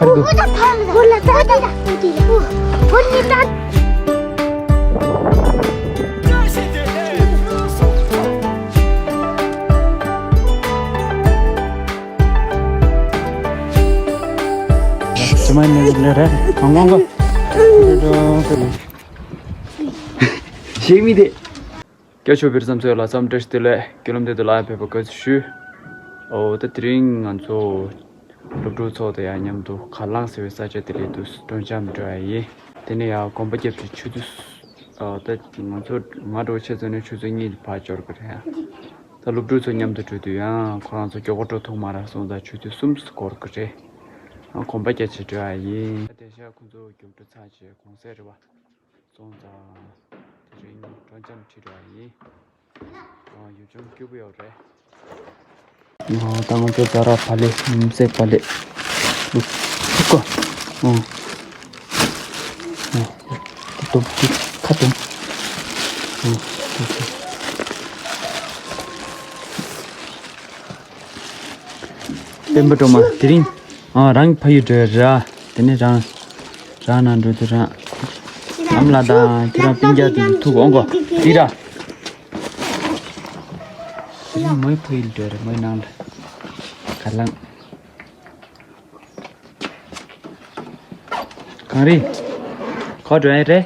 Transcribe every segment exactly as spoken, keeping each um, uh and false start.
ཇི་མ་ནི་ལེ་རེ་ཨང་ཨང་གོ། ཞེ་མི་དེ། སྐྱབས་མཆོག་བེར་ཙམ་ཚོས་ལ་འཚམས་འདྲི་ཞུ་ལེ། བརྒྱུད་ལམ་དེ་དུ་ལ་ཡང་ཕེབས་པ་དགའ་བསུ་ཞུ། ཨོ་ད་དེ་རིང་ང་ཚོ་སློབ་ཕྲུག་ཚོ་དང་ཡང་མཉམ་དུ་ཁ་ལང་ཟེར་བའི་ས་ཆ་དེ་ལ་དུ་སྤྲོ་འཆམ་འགྲོ་ཡ་ཡིན། དེ་ནས་ཡང་གོམ་པ་རྒྱབ་ཀྱི་ཆུ་ཚོད། ཨོ་ད་ང་ཚོ་ང་འགྲོ་ཆེད་ཚོད་ནས་ཆུ་ཚོད་གཉིས་ཕར་འབྱོར་གི་རེད། ད་སློབ་ཕྲུག་ཚོ་མཉམ་དུ་འགྲོ་དུས་ཡང་ཁོ་རང་ཚོ་མགྱོགས་པོ་འགྲོ་ཐུབ་མ་རེད་སོང་ཙང་ཆུ་ཚོད་གསུམ་འགོར་གི་རེད། ཡང་གོམ་པ་རྒྱབ་ཀྱི་འགྲོ་ཡ་ཡིན། དེ་ཤ་ཁོ་ཚོ་རྒྱུགས་སྤྲོད་ཚར་རྗེས་གུང་སེང་རེད་བ། སོང་ཙང་དེ་རིང་སྤྲོ་འཆམ་ཁྲིད་འགྲོ་ཡ་ཡིན། ཨ་ཡུལ་ལྗོངས་སྐྱིད་པོ་ཡོད་རེད། ཨ་ད་ང་ཚོ་ཛ་ར་བག་ལེབ་སེམས་བག་ལེབ་ཐུག་གོ། ཨ་ཨ་དེ་དུམ་དེ་ཁ་དུམ། ཨ་དེ་དེ། སྤེན་པ་སྒྲོལ་མ་དེ་རིང་ཨ་རང་ཕ་ཡུལ་འགྲོ་ཡ་ར། དེ་ནས་རང་རང་ནང་འགྲོ་དུས་རང་ལམ་ལ་དང་ཁྱེད་རང་སྤུན་ཀྱག་དེ་ཐུག་འོང་གོ། དེ་ར། དེ་རིང་མོའི་ཕ་ཡུལ་འགྲོ་ཡ་ར། མོའི་ནང་ལ་ཁ་ལང་། གངས་རི། ཁོ་འགྲོ་ཡ་རེད།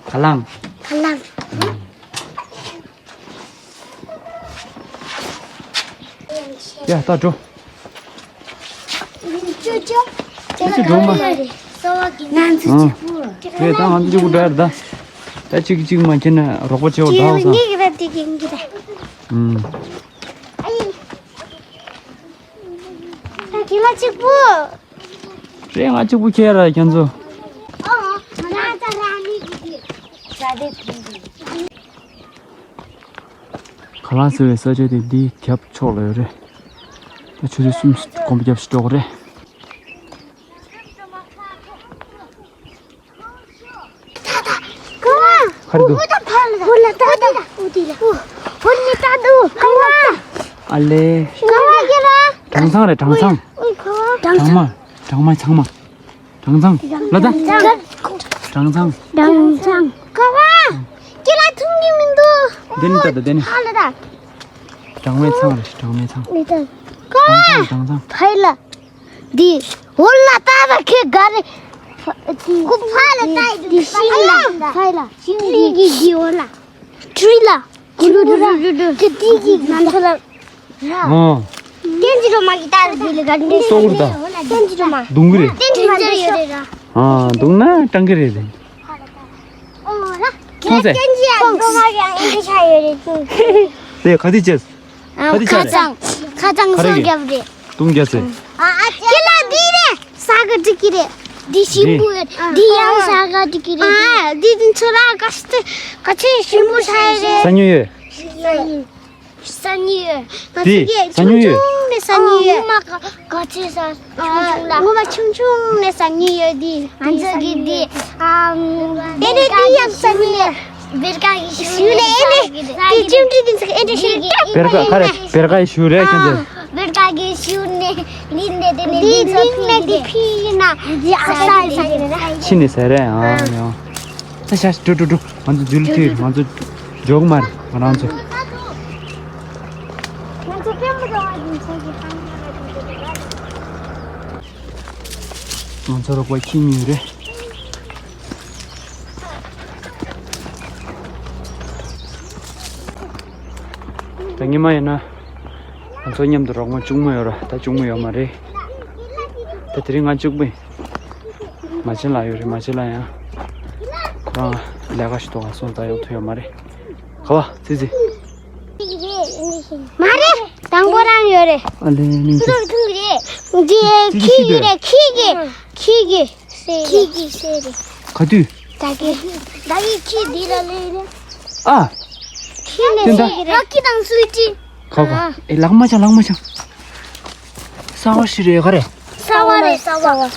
ཁ་ལང་། ཁ་ལང་། ཡ་ད་འགྲོ། ཅོ་ཅོ། ཅོ་ཅོ་འགྲོ་མ། ང་ཚོ་གཅིག་པུ། ཨ་དེ་ད་ང་ཚོ་གཅིག་པུ་འགྲོ་ཡ་རེད་ད། ད་གཅིག་གཅིག་མ་ཁྱེར་ན་རོགས་པ་བྱེད་འོ་ད་འོ་ས། ངེད་ཀྱི་ར་དེ་གིན་གྱི་ར། ཨུམ། ད་དེ་ལ་གཅིག་པུ། རེད་ང་གཅིག་པུ་ཁྱེར་ར་ཁྱེད་ཚོ། ཁ་ལག་ཟེར་བའི་ས་ཆ་དེ་འདིའི་རྒྱབ་ཕྱོགས་ལ་ཡོད་རེད། ད་ཆུ་ཚོད་གསུམ་གོམ་པ་རྒྱབ་ཞིག་འགྲོ་གི་རེད། ཁ་རི་འདུག་ཨ་ལེ། གྲང་ཚང་རེད་གྲང་ཚང་། གྲང་མ་གྲང་མ་ཚང་མ། གྲང་ཚང་། ལ་ད། གྲང་ཚང་། གྲང་ཚང་། ཀ་བ། ཁྱེད་ལ་འཐུང་གི་མི་འདུག་དེ་ནི་ད་ད་དེ་ནི། ཨ་ལ་ད། གྲང་མའི་ཚང་རེད་གྲང་མའི་ཚང་། ལ་ད། ཀ་བ། གྲང་ཚང་། ཕ་ཡི་ལ། འདི། འོ་ལ་ད་ད་ཁྱེད་ག་རེ། ཁོ་ཕ་ལ་ད་ཡི་འདི་ཤིང་ལ། ཕ་ཡི་ལ། ཤིང་ལ་འདི་འདི་འོ་ལ། ཁྲུས་ལ། ཁྲུས་ལ། ཁྱེད་འདི་གི་ང་ཚོ་ལ། ཨོ། ཏན་ཅི་རོ་མ་གི་ཏ་ར་དི་ལི་ག་འདྲེ། སོག་རུ་ད། ཏན་ཅི་རོ་མ། རྡུང་གི་རེད། ཏན་ཅི་རོ་མ་ཡོད་རེད་ར། ཨ་རྡུང་ན་སྐྲང་གི་རེད་དེ། ཨོ་ར། ཁོང་ཚེ། ཏན་ཅི་ཡང་རྡུང་མ་གི་ཡང་ཨེ་འདྲེ་ཆ་ཡོད་རེད། དེ་ག་དུས་བྱས། ག་དུས་ཆ་རེད། ཁ་ཚང་ཁ་ཚང་སོ་རྒྱབ་རེད། རྡུང་རྒྱབ་ཚེ། ཨ་ཨ་ཁྱེད་ལ་འདི་རེད། ས་ག་འགྲིག་གི་རེད། འདི་ཞིམ་པོ་ཡོད། འདི་ཡང་ས་ག་འགྲིག་གི་རེད། ཨ་འདི་འདི་ཚོ་ལ་ག་ཚོད་ག་ཚོད་ཞིམ་པོ་ཆགས་ཡོད་རེད། ས་ཉུལ་ཡོད། ས་ཉུལ་ཡོད། ང་འདི་ཚོ་གི་ས་ཉུལ་ཡོད། ཆུང་ཆུང་ནས་ས་ཉུལ་ཡོད། ཨ་ངོ་མ་ག་ག་ཚོད་ས་ཆུང་ཆུང་ལ། ངོ་མ་ཆུང་ཆུང་ནས་ས་ཉུལ་ཡོད་འདི། ང་ཚོ་གི་འདི་ཨམ་དེ་ནས་འདི་ཡང་ས་ཉུལ་ཡོད། བེར་ཀ་གི་ཤུལ་ནས་ཨེ་ནས་དེ་ཅིམ་ཀྲི་དེ་ཚོ་ཨེ་འདྲ་ཞིག་བེར་ཀ་ག་རེ་བེར་ཀ་ཡི་ཤུལ་རེད་ཁྱེད་ཚོ། བེར་ཀ་གི་ཤུལ་ནས་ལིན་ནས་དེ་ནས་འདི་ཚོ་ལིན་ནས་དེ་ཕི་ཡིན་ན་འདི་ཨ་ས་ཡི་ས་ཡིན་རེད། ཕི་ནས་ཟེར་རེད་ཨ་ཡང་། ད་ཤ་འགྲོ་འགྲོ་འགྲོ་ང་ཚོ་འཛུལ་ཐུབ་ང་ཚོ་འཇོག་མ་རེད་ང་རང་ཚོ། ང་ཚོ་དཔོན་པོ་རང་ཨ་ཡིན་ཚོ་གི་ཁང་ཁ་ལ་འགྲོ་འགྲོ་རེད། ང་ཚོ་རོགས་པ་ཁྱི་གཉིས་རེད། ད་ཉི་མ་ཡིན་ན་ང་ཚོ་མཉམ་དུ་རོགས་མ་གཅུང་མོ་ཡོད་ར་ད་གཅུང་མོ་ཡོད་མ་རེད། ད་དེ་རིང་ང་གཅིག་པུ་ཡིན། མ་ཆེན་ལགས་ཡོད་རེད་མ་ཆེན་ལགས་ཡང་ཁོ་རང་ལས་ཀ་ཞིག་ཐོག་ང་སོང་ཙང་ཡོང་ཐུབ་ཡོད་མ་རེད། ག་བ་ཙི་ཙི། མ་རེད། དང་པོ་རང་ཡོད་རེད། ཨ་ལེ་ནིང་ཙི། འདི་ཁྱི་གི་རེད། ཁྱི་གི་རེད་ཁྱི་གི་ཁྱི་གི་ཁྱི་གི་སེ་རེད། ག་དུས། ད་གི་ད་གི་ཁྱི་འདི་ལ་ལེ་རེད། ཨ། ཁྱི་ནས་དེ་འདྲ། སེ་གི་རེད། རོ་ཁྱི་དང་སུའི་ཀྲི། ག་ག་ཨེ་ལག་མ་ཆང་ལག་མ་ཆང་། གསར་བ་ཞིག་རེད་ག་རེད། གསར་བ་རེད་གསར་བ།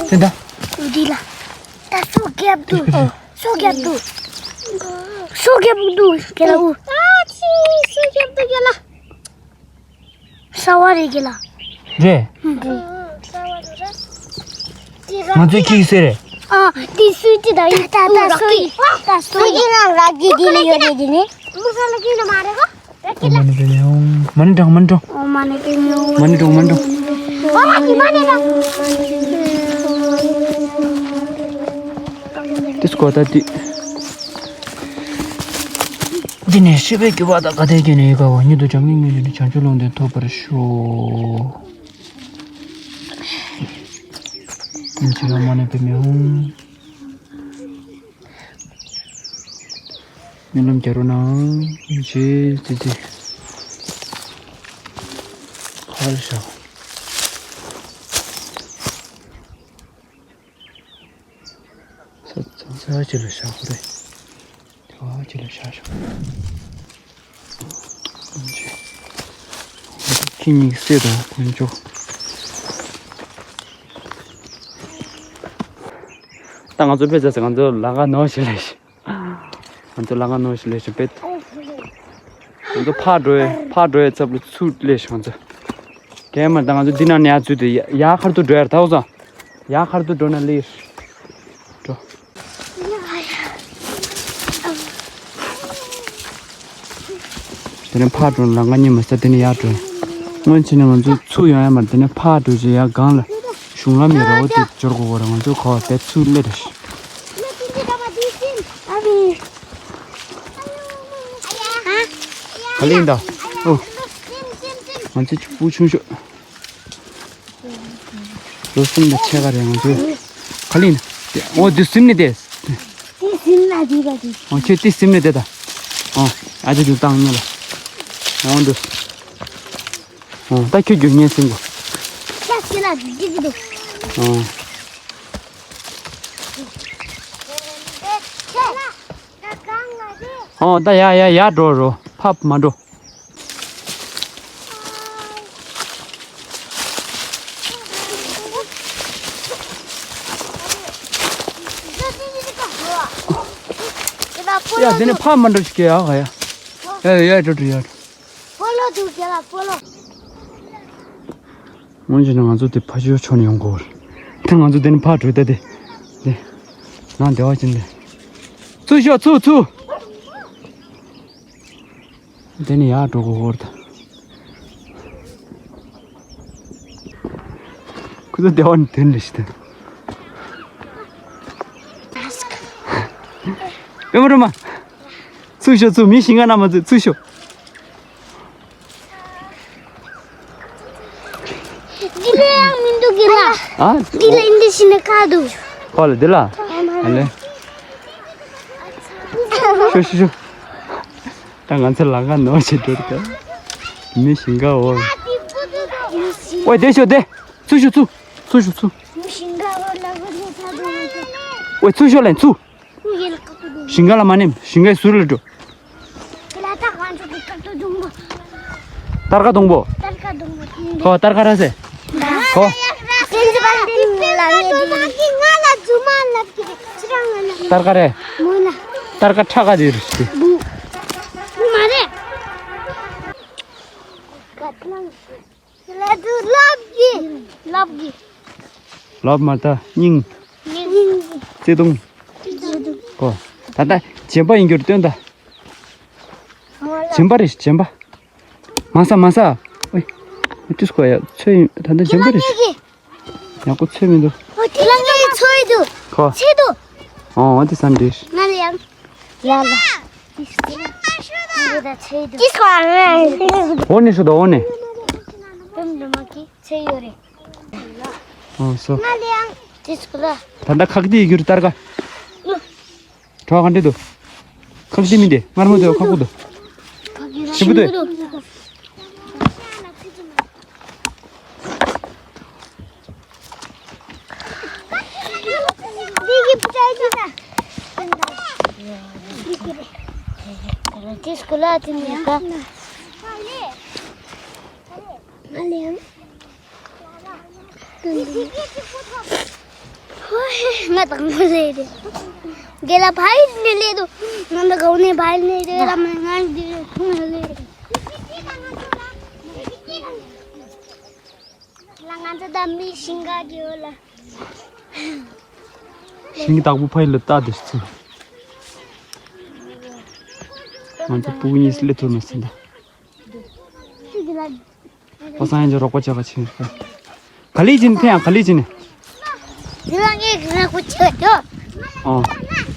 དེ་འདྲ། འདི་ལ། ད་སོ་རྒྱབ་འདུག་སོ་རྒྱབ་འདུག་སོ་རྒྱབ་འདུག་རྒན་ལགས། ཨ་ཙི་སོ་རྒྱབ་འདུག་རྒན་ལགས། གསར་བ་རེད་རྒན་ལགས། རེད། ཧུམ། གསར་བ་རེད་ར། ང་ཚོས་ཁྱི་ཡིས་ཟེར་རེད། ཨ། དེ་སུའི་ཅི་དང་ཡིན། ད་ད་སུའི། ད་སུའི་ཅི་ལ་ར་གི་དེ་ལ་ཡོད་རེད་དེ་ནི། མུ་ས་ལ་ཀི་ན་མ་རེད་གོ། ར་ཀི་ལ། མ་ནི་པེ་མེ་ཧུང་། མ་ནི་དྲང་མ་ནི་དྲང་། ཨོ་མ་ནི་པེ་མེ་ཧུང་། མ་ནི་དྲང་མ་ནི་དྲང་། ཨོ་མ་ནི་མ་ནི་དྲང་། དེ་སྐོར་ད་དེ། འདི་ནས་ཤེས་པའི་སྐྱོ་བ་དང་ག་དེ་སྐྱེས་ནས་ཡི་ག་བ་ཉིད་དུ་བྱམས་སྙིང་རྗེ་ནི་བྱང་ཆུབ་ལུང་བསྟན་ཐོབ་པར་ཤོག། ཉིན་ཅི་ཡང་མ་ནས་པའི་མི་འོང་། སྨོན་ལམ་རྒྱ་རུ་ནང་ཞེས་ཙི་ཙི། ཁར་བཞག་ས་ཚང་ས་ཅི་ལ་བཞག་ཁོ་རེ། དེ་བ་ཅི་ལ་བཞག་བཞག་ཁྱི་གཉིས་སེ་དང་དཀོན་མཆོག་ད་ང་ཚོ་དཔེ་ཆ་ཟེར་ང་ཚོ་ལ་ང་ནོར་ཞིག་ལས་ཤི། ང་ཚོ་ལ་ང་ནོར་ཞིག་ལས་ཤི་པེད། ང་ཚོ་ཕར་འགྲོ་ཡས་ཕར་འགྲོ་ཡས་ཚབ་ལ་ཚུར་ལས་ཤི་ང་ཚོ། རྒན་མ་ད་ང་ཚོ་འདི་ནང་ནས་ཡར་ཚུད་དེ་ཡ་ཡར་ཁར་དུ་འགྲོ་ཡར་ཐག་སོང་། ཡར་ཁར་དུ་འགྲོ་ན་ལས་ཤི། འགྲོ། དེ་ནས་ཕར་འགྲོ་ལ་ང་གཉིས་མ་ཟ་དེ་ནས་ཡར་འགྲོ། སྔོན་ཆད་ནས་ང་ཚོ་ཚུར་ཡོང་ཡ་མ་རེད། དེ་ནས་ཕར་འགྲོ་བྱས་ཡར་སྒང་ལ་གཞུང་ལམ་ཡོད་རེད། འོ་དེ་འབྱོར་དགོས་གོ་རེད། ང་ཚོ་ག་བ་བས་ཚུར་སླེབས་རེད། ག་ལེན་ད། ཨོ། ང་ཚོ་ཕྲུ་གུ་ཆུང་ཤོས། ལོ་གསུམ་དང་ཕྱེད་ཀ་རེད་ང་ཚོའི། ག་ལེན། འོ་དེ་སིམ་ནི་དེ། དེ་སིམ་ན་དེ་ག་དེ། འོ་ཁྱོད་དེ་སིམ་ནི་དེ་ད། འོ། ཨ་ཅེ་དུ་བཏང་ཉེ་ལ། འོ་འདུག་འོ་ད་ཁྱོད་རྒྱུ་ངས་སིམ་གོ། ཤ་ཤི་ལ་དེ་དེ་དེ། འོ། འོ་ད་ཡ་ཡ་ཡ་འགྲོ་རོ་ཕབ་མ་འགྲོ། ཡ་དེ་ནས་ཕར་མ་འགྲོ་ཞིག་གི་ཡ་ག་ཡ། ཡ་ཡ་འགྲོ་འགྲོ་ཡ་འགྲོ། སྔོན་ཆད་ནས་ང་ཚོ་དེ་ཕ་ཤོད་ཕྱོགས་ནས་ཡོང་དགོས་རེད། ད་ང་ཚོ་དེ་ནས་ཕར་འགྲོ་ད་དེ། དེ། ནང་བདེ་བ་ཅན་དེ། ཚུར་ཤོག་ཚུར་ཚུར། དེ་ནས་ཡར་འགྲོ་དགོས་ཧོར་ད། ཁུ་ཚོ་བདེ་བ་ནི་དོན་རེ་ཞིག་ད། ཨེ་མ་རོ་མ། ཚུར་ཤོག་ཚུར། མི་ཞིང་ཁ་ན་མ་ཚུད་ཚུར་ཤོག་འདི་ལ་ཡང་མི་འདུག་གི་ལ། ཨ། འདི་ལ་འདི་ཤི་ན་ཁ་འདུག་ཁོ་ལ་འདི་ལ། ཨ་ལེ། ཤོ་ཤོ་ཤོ། ད་ང་ཚོ་ལ་ང་ནོར་ཞིག་འགྲོ་གི། མི་ཞིང་ཁ་འོ། ཨོ་དེ་ཤོ་དེ། ཚུར་ཤོག་ཚུར། ཚུར་ཤོག་ཚུར། ཨོ་ཚུར་ཤོག་ལན་ཚུར། ཞིང་ཁ་ལ་མ་ནེམ། ཞིང་ཁའི་ཟུར་ལ་འགྲོ། སྟར་ཀ་སྡོང་པོ། ཁོ་སྟར་ཀ་ར་སེ། ཁོ། སྟར་ཀ་རེད། སྟར་ཀ་ཁྲ་ཀ་དེ་རེད། ལབ་ཀྱི། ལབ་ཀྱི། ལབ་མ་ད་སྙིང་། སྙིང་། བརྩེ་དུང་། བརྩེ་དུང་། ཨོ། ད་ལྟ་རྗེན་པ་ཡིན་རྒྱུར་སྟོན་ད། རྗེན་པ་རེད་རྗེན་པ། མ་ཟ་མ་ཟ། ཨོའི། ཏིས་ཀོ་ཡ་ཚོད་ཡིན་ད་ལྟ་རྗེན་པ་རེད། ཡག་པོ་ཚོད་མི་འདུག་ཨོ་དེ་ལ་ངའི་ཚོད་འདུག་ཁོ། ཚོད་འདུག་ཨོ་འོ་དེ་ས་འདྲིས། ང་ལ་ཡང་། ཡ་ལ། འོ་ནས་ཤོད་དོ་འོ་ནས། ཨོ་སོ། ད་ལྟ་ཁག་དེ་ཡི་གུར་ལྟར་ག་གྲོགས་ག་འདྲེ་འདུག་ཁག་དེ་མི་འདི་མངར་མོ་འདུག་ཁག་པོ་འདུག་ཞིམ་པོ་འདུག་ང་དང་པོ་ལས་རེད། རྒན་ལགས་ཕ་ཡུལ་ནས་སླེབས་འདུག་ང་ཚོ་ག་བ་ནས་ཕ་ཡུལ་ནས་རེད། ལ་མ་ང་འདི་ཁུངས་ནས་སླེབས་རེད། ལ་ང་ཚོ་ད་མི་ཞིང་ཁ་གི་འོག་ལ། ཤིང་གི་བདག་པོ་ཕ་ཡུལ་ལ་ལྟ་དེ་ཚུ། ང་ཚོ་སྤུ་གུ་གཉིས་སླེབས་ཐུབ་མ་སྲིད་ད། ཁོ་སང་ཡང་ཅིག་རོགས་པ་བྱེད་ག་ཕྱིན། ག་ལེ་ཅིན་ཐེ་ཡང་ག་ལེ་ཅིན། འདི་ལ་ངས་རོགས་པ་བྱེད་དོ། ཨོ།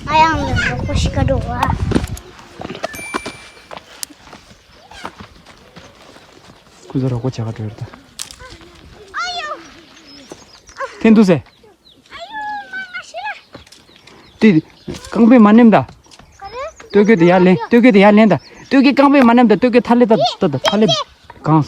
ང་ཡང་རོགས་པ་ཞིག་ག་འགྲོ་བ། ཁོ་ཚོ་རོགས་པ་བྱེད་ག་འགྲོ་ཡོད་ད། ཐེན་དུ་སེ། ཏི། རྐང་པས་མ་ནེམ་ད། སྟོད་གོས་དེ་ཡར་ལེན། སྟོད་གོས་དེ་ཡར་ལེན་ད། སྟོད་གོས་རྐང་པས་མ་ནེམ་ད། སྟོད་གོས་ཐ་ལེ་ད་ད་ད་ཐ་ལེ་གང་།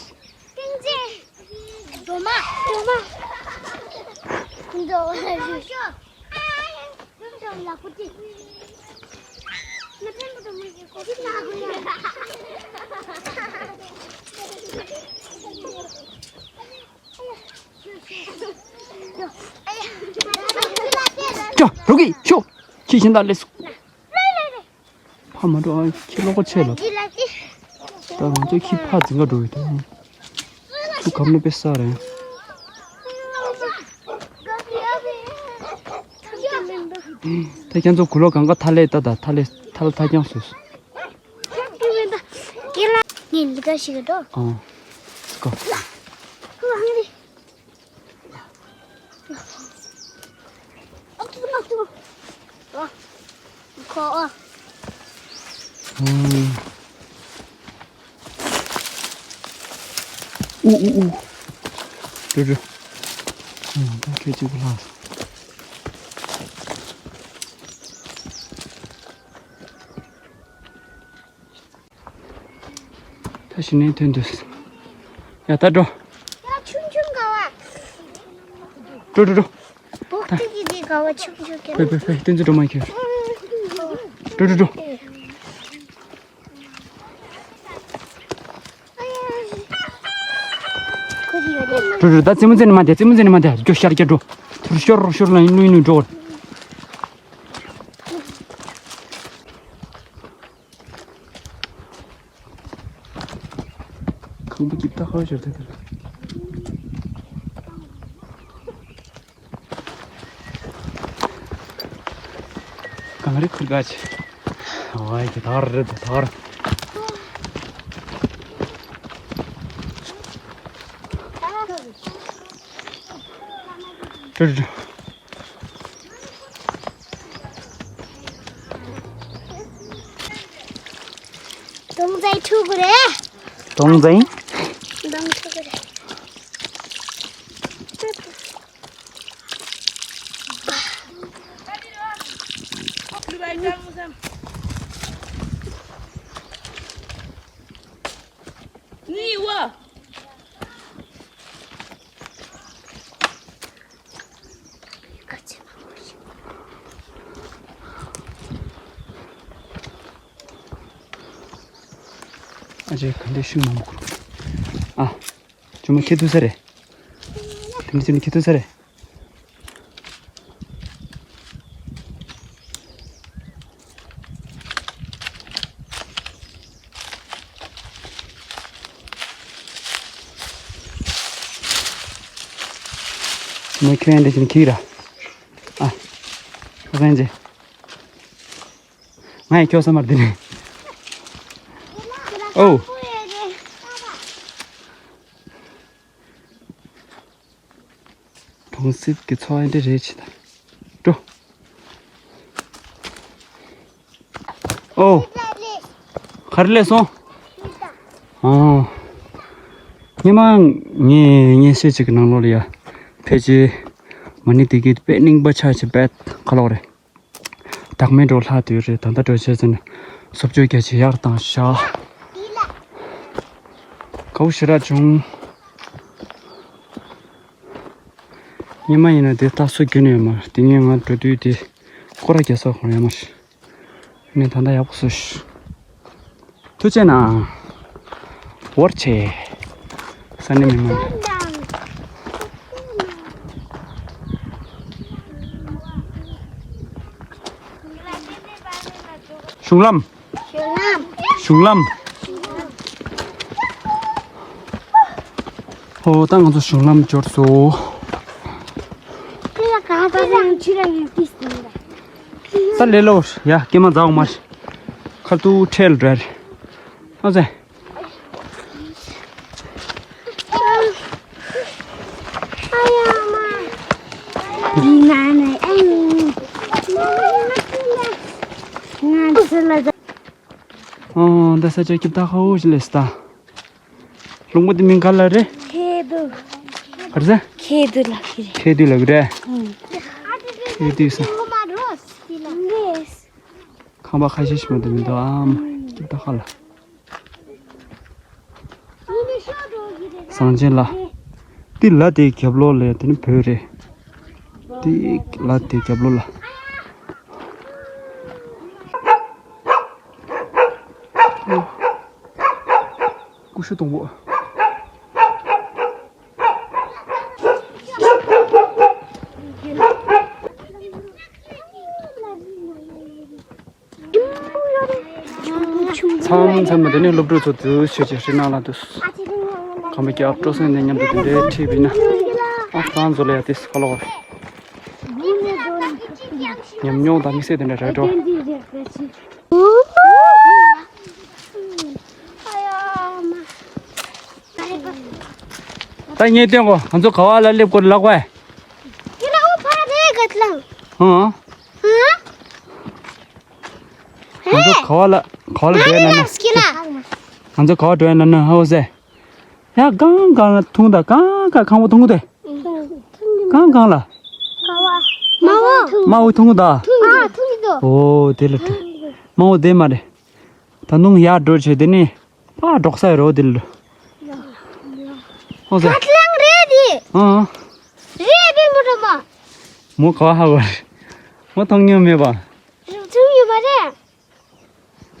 ཅོ། རོགས་ཀྱིས་ཤོག་ཁྱི་ཤིན་ད་ལས་སུ། ཕ་མ་འགྲོ་ཨ་ཁྱི་ལོག་པ་ཆེ་ལ། ད་ང་ཚོའི་ཁྱི་ཕ་འཛིན་ག་འགྲོ་བའི་དོན། ཚུ་གམ་ནས་དཔེ་ས་རེད། ད་ཁྱེད་ཚོ་གུ་ལོ་གང་ག་ཐ་ལེ་ད་ད་ཐ་ལེ་ཐ་ལ་ཐ་རྐྱང་སུ། ངས་འདི་ག་ཞིག་འགྲོ། ཨང་། ཀོ། ཁོ་ཧང་རི། ཁོ་ཨ། ཨང་། ཨུ་ཨུ་ཨུ། རུ་རུ། ཨང་། ད་ཁྱོད་ཅིག་ལ། ད་ཤི་ནས་ཐོན་དུས། ཡ་ད་འགྲོ། ཡ་ཆུང་ཆུང་ག་བ། འགྲོ་འགྲོ་འགྲོ། བོག་ཏི་གི་དེ་ག་བ་ཆུང་ཆུང་ག་བ། ཕེ་ཕེ་ཕེ་བསྟན་འཛིན་སྒྲོལ་མ་ཁྱེར། འགྲོ་འགྲོ་འགྲོ། འགྲོ་འགྲོ། ད་རྩེད་མོ་རྩེ་ནས་མ་བསྡད། རྩེད་མོ་རྩེ་ནས་མ་བསྡད། རྒྱོ་ཤར་རྒྱ་འགྲོ། ཐུར་ཤོར་ཤོར་ལ་ནུས་ནུས་འགྲོ། ཁང་པ་ཀིབ་ཏ་ཁ་ཤར་ཏེ། གངས་རི་ཁུར་ག་ཆེ། ཨ་ཡི་དར་རེད་དར། ཏུ་ཏུ། དོང་ཙེ་ཐུག་གི་རེད། དོང་ཙེ། དོང་ཐུག་གི་རེད། ནི་བ། ཨ་ཅེ་ག་འདྲ་ཤུགས་མང་པོ་ཁུར། ཨ། ཅུང་མ་ཁྱེད་ཐུག་ས་རེད། དེ་འདྲ་ཅུང་མ་ཁྱེད་ཐུག་ས་རེད། ངས་ཁྱོད་འདྲ་ཞིག་ཁྱེར་ར། ཨ། ཁ་སང་རྗེས། ང་ཡི་ཁྱོད་ས་མར་འདི་ནས། ཨོ། གྲོང་གསེབ་ཀྱི་འཚོ་བ་འདི་རེད་ཆེ་ད། འགྲོ། ཨོ། ག་རེ་སླེབས་སོང་། ཨོ། སྔོན་མ་ངས་ངས་བཤད་ཅིག་གི་ནང་ལོགས་ལ་ཡ། ཕལ་ཆེར་མ་ཎི་དེ་གི་དཔེ་རྙིང་པ་ཆགས་ཀྱི་དཔེ་ཁ་ལོག་རེད། བདག་མེད་འགྲོ་ལྷག་དུས་རེད། ད་ལྟ་འགྲོ་བྱས་ཟིན་བཟོ་བཅོས་རྒྱ་ཆེ་ཡག་བཏང་བཞག་དགའ་བོ་ཞེ་དྲག་བྱུང་། སྔོན་མ་ཡིན་ན་དེ་ལྟ་སུ་རྒྱུན་ཡོད་མ་རེད། དེ་ངས་ང་འགྲོ་དུས་དེ་སྐོར་ར་རྒྱག་ས་ཁོང་ཡོད་མ་རེད། ངས་ད་ལྟ་ཡག་པོ་བཟོས་ཤག་ཐུགས་རྗེ་གནང་། འོར་ཆེ། ས་གནས་མི་མང་། གཞུང་ལམ། གཞུང་ལམ། ཧོ། ད་ང་ཚོ་གཞུང་ལམ་འབྱོར་སོང་། ད་ལས་ལོ། ཡ་སྐྱེས་མ་འཛག་མ་རེད། ཁར་ཏུ་ཁྲེལ་རེད། ཨ་ཙེ། འདི་ང་ནི་ཨེ། ང་ཚོ་ལ། ཨོ་ད་ས་ཆ་སྐྱིད་ཐག་ཧ་འོ་ཞིག་ལས་སྟ། ལུང་པ་དེ་མིང་ག་ལ་རེད། ཁེ་དུ། ག་རེ་ཟེར། ཁེ་དུ་ལ་ཁེ་རེད། ཁེ་དུ་ལ་གི་རེད། ཨུ། ཁེ་དུ་ས། ཁང་པ་ཁ་ཤས་ཤིག་མ་གཏོགས་མི་འདུག་ཨམ། སྐྱིད་ཐག་ཧ་ལ། བཟང་ཆེན་ལ། འདི་ལ་དེའི་རྒྱབ་ལོགས་ལ་དེ་ནི་བོད་རེད། འདི་ལ་དེའི་རྒྱབ་ལོགས་ལ། ཀུ་ཤུ་སྡོང་པོ། མཚམས་མཚམས་དེ་ནས་སློབ་ཕྲུག་ཚོ་འདུག་ཤོད་ཅིག་ཧྲི་ནང་ལ་འདུག་ཁམས་པའི་སྐྱབས་སྤྲོ་སེང་དེ་མཉམ་དུ་དེ་འདྲའི་ཁྲིད་པ་ཡིན་ན། ཨ་ཁང་ཚོ་ལ་ཡ་དེ་ཁ་ལོ་བ། ཉམས་མྱོང་དང་དམིགས་བསལ་དེ་འདྲ་རེད་འགྲོ། ད་ངས་སྟོན་གོ། ང་ཚོ་ག་བ་ལ་སླེབས་དགོས་ལབ་གོ། ཡིན་ན་འོ་ཕ་རེད་ག་ལང་། ཧང་། ཧང་། ང་ཚོ་ག་བ་ལ་ག་བ་ལ་འགྲོ་ཡ་ན་ན། སྐྱིད་ལ། ང་ཚོ་ག་བ་འགྲོ་ཡ་ན་ན་ཧ་འོ་ཟེ། ཡ་གང་གང་ལ་ཐུང་ད་གང་གང་ཁང་པ་ཐུང་དེ། གང་གང་ལ། མ་འོ། མ་འོ་ཐུང་ད། ཨ་ཐུང་དོ། ཨོ་དེ་ལ་ཐུང་། མ་འོ་དེ་མ་རེད། ད་ནུང་ཡར་འགྲོ་བྱས་དེ་ནི། ཕ་འབྲོག་ས་རོ་དེ་ལ། ཧོ་ཟེ། ཁ་ལང་རེད་དེ། ཨང་། རེད་པས་མོ་རོ་མ། མོ་ག་བ་ཧ་གོ་རེད། མོ་མཐོང་མྱོང་མེད་པ། མཐོང་ཡོད་མ་རེད།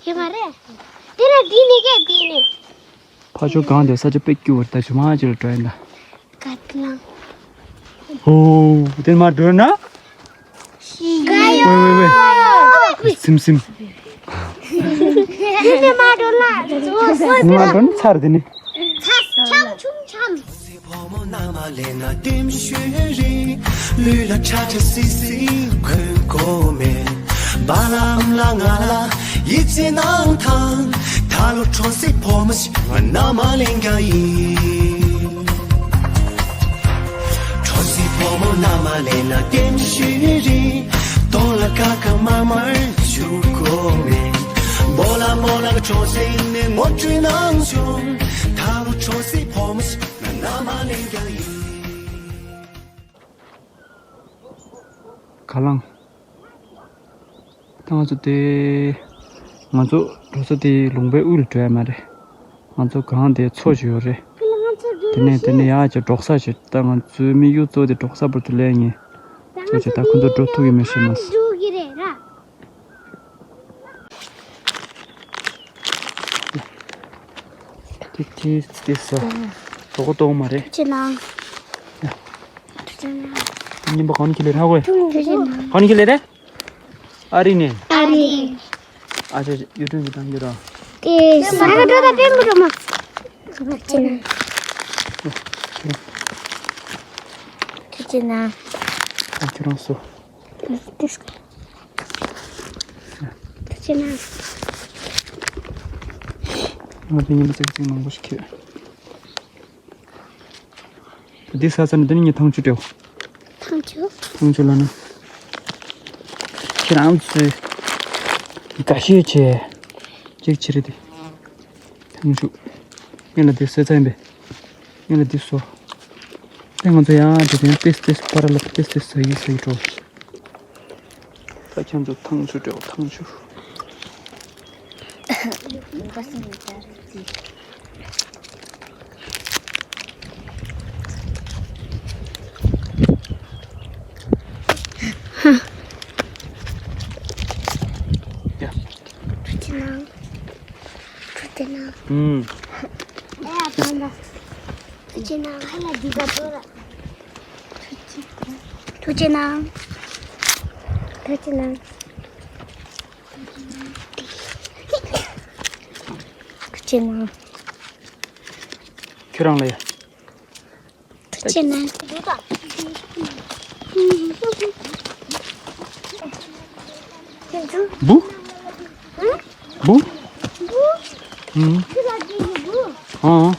ཡོད་མ་རེད། དེ་ལ་དེ་ནི་གས་དེ་ནི། ཕ་ཆོ་གང་དེ་ས་ཆ་དཔེ་སྐྱིད་པོ་རེད། ད་ཇོ་མ་ཅི་ལ་འགྲོ་ཡིན་ད། ཁ་ལང་། ཧོ། དེ་མ་འགྲོ་ན། ཤི་ག་ཡོ། ཝེ་ཝེ་ཝེ། སིམ་སིམ། དེ་ནི་མ་འགྲོ་ལ། མ་འགྲོ་ན་ཚར་དེ་ནི། ཚ་ཆམ་ཆུང་ཆམ། ཕོ་མོ་མནའ་མ་ལེན་ན་ལྟེམ་ཤུལ་རེད། ལུས་ལ་ཁྲ་ཁྲ་སིལ་སིལ་གོན་དགོས་མེད། བ་ལ་ཨམ་ལ་ང་ལ་ཡིད་ཆེས་གནང་དང་། ད་ལོ་ཁྲོ་སི་ཕོ་མོ་ཞིག་ང་མནའ་མ་ལེན་རྒྱུ་ཡིན། ཁྲོ་སི་ཕོ་མོ་མནའ་མ་ལེན་ན་ལྟེམ་ཤུལ་རེད། གདོང་ལ་ཀ་ཀ་མ་མར་བྱུག་དགོས་མེད། བོ་ལ་མོ་ལ་ཁྲོ་སི་ནས་ངོ་སྤྲོད་གནང་བྱུང་། ད་ལོ་ཁྲོ་སི་ཕོ་མོ་ཞིག་ང་མནའ་མ་ལེན་རྒྱུ་ཡིན། ག་ལང་། ད་ང་ཚོ་དེ། ང་ཚོ་འགྲོ་ས་དེ་ལུང་པའི་དབུས་ལ་འགྲོ་ཡ་མ་རེད། ང་ཚོ་གང་དེ་མཚོ་ཞིག་ཡོད་རེད། དེ་ནས་དེ་ནས་ཡར་ཅིག་འབྲོག་ས་ཞིག་ད་ང་ཚོའི་དམིགས་ཡུལ་གཙོ་བོ་དེ་འབྲོག་ས་བར་དུ་སླེབས་ངེས། ཚོ་ཞིག་ད་ཁོ་ཚོ་འགྲོ་ཐུབ་ཀྱི་མེད་ཤེས་མ་སོང་། ཏིག་ཏིག་ཏིག་ས། དོ་གོ་གཏོང་མ་རེད། ཅི་ན། ཡ། ཅི་ན། ཉིན་པ་གང་ཁྱི་ལེ་ར་གོ། ཅི་ན། གང་ཁྱི་ལེ་རེད། ཨ་རི་ནས། ཨ་རི། ཨ་ཅེ་ཡུ་ཊུབ་གི་དང་གི་ར། ཏེ་ས་ག་འགྲོ་ད་པེ་མུ་རུ་མ། ཅི་ན། ཅི་ན། ཁྱེད་རང་སོ། ཏེ་ས་ག་ཅི་ན། ང་དེ་ཉིན་ཙིག་ཙིག་མང་པོ་ཞིག་ཁྱེར། འདི་ས་ས་ནི་འདི་ནི་ངས་ཐང་ཆུ་སྤྲེའུ། ཐང་ཆུ། ཐང་ཆུ་ལ་ནི། ཁྱེད་རང་ཚོས་དགའ་ཤོས་བྱས། གཅིག་ཕྱིར་དེ། ཐང་ཆུ། ངས་ལ་དེ་ཟས་ཚ་ཡིན་པས། ངས་ལ་དེ་བཟོ། ཨེ་ང་ཚོ་ཡང་དེ་དེ་ཏེས་ཏེས་པ་ར་ལ་ཏེས་ཏེས་ཟ་ཡི་ཟ་ཡི་འགྲོ། ད་ཁྱེད་ཚོ་ཐང་ཆུ་སྤྲེའུ་ཐང་ཆུ། ཡ། ཐུགས་རྗེ་གནང་། ཐུགས་རྗེ་གནང་། ཨུམ། ཨེ་ཨ་ད་ད། ཐུགས་རྗེ་གནང་། ཧ་ལ་འདི་ག་ཚོད་ར། ཐུགས་རྗེ་གནང་། ཐུགས་རྗེ་གནང་། ཐུགས་རྗེ་གནང་། ཁྱོད་རང་ལ་ཡ། ཐུགས་རྗེ་གནང་། བུ། བུ། ཨང་།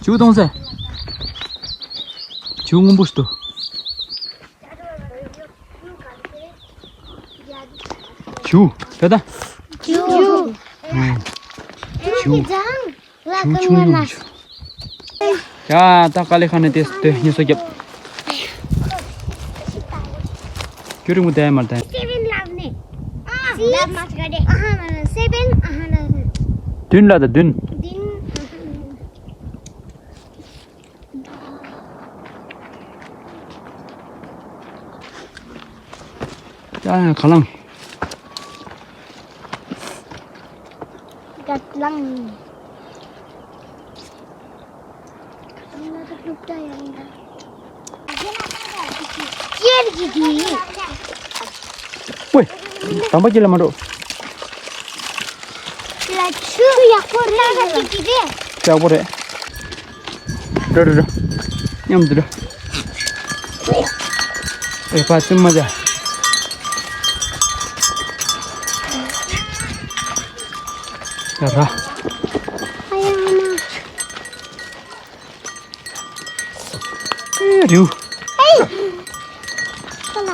ཆུ་གཏོང་ས། ཆུ་སྔོན་པོ་ཞིག་འདུག་ཆུ། ད་ད། ཆུ། ཆུ། ཆུ་ཆུ་ཆུ། ཡ་ད་དཀའ་ལས་ཁག་ནས་དེ་དེ་ཉེས་སོ་རྒྱབ། ཁྱོད་རིང་པོ་བསྡད་མ་བསྡད། སེ་བན་ལབ་ནས། ཨ་ལབ་མ་ཤེས་ག་རེ། ཨ་ཧ་ལ་ལ་སེ་བན་ཨ་ཧ་ལ་ལ། བདུན་ལ་ད་བདུན། བདུན་ཨ་ཧ་ལ་ལ། ཡ་ཡ་ག་ལང་། ག་ལང་། ཝེ། དམ་པ་ཁྱེར་ལ་མ་འགྲོ། ལ་ཆུ་ཡག་པོ་རེད། ཡག་པོ་རེད། འགྲོ་འགྲོ་འགྲོ། མཉམ་དུ་འགྲོ། ཨེ་ཕ་ཙི་མ་ཛ། ད་ར། ཨ་ཡ་མ། ཨེ་རིའུ། ཨེ། ཁོ་ལ།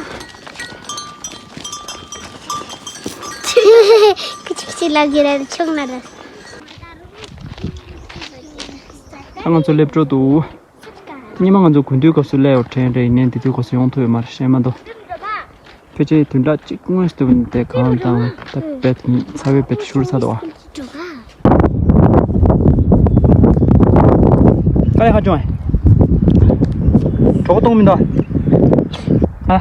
ཁི་ཆིག་ཆིག་ལབ་ཀྱི་རེད་ཆུང་ན་རེད། ད་ང་ཚོ་སླེབས་འགྲོ་འདུག་ཉི་མ་ང་ཚོ་དགུན་དུས་སྐབས་སུ་སླེབས་ཡོད་དྲན་རེད། ཡིན་ནའི་དེ་དུས་སྐབས་སུ་ཡོང་ཐུབ་ཡོད་མ་རེད། ཤེས་མ་འདུག་ཕལ་ཆེར་བདུན་ཕྲག་གཅིག་སྔོན་ཞིག་འདུག་དེ་གང་དང་ད་བེད་ཚ་བའི་བེད་ཤུར་ཚ་འདུག་ཨ། དཀའ་ལས་ཁག་བྱུང་ཨེ། གྲོགས་གཏོང་མི་འདུག་ཨ།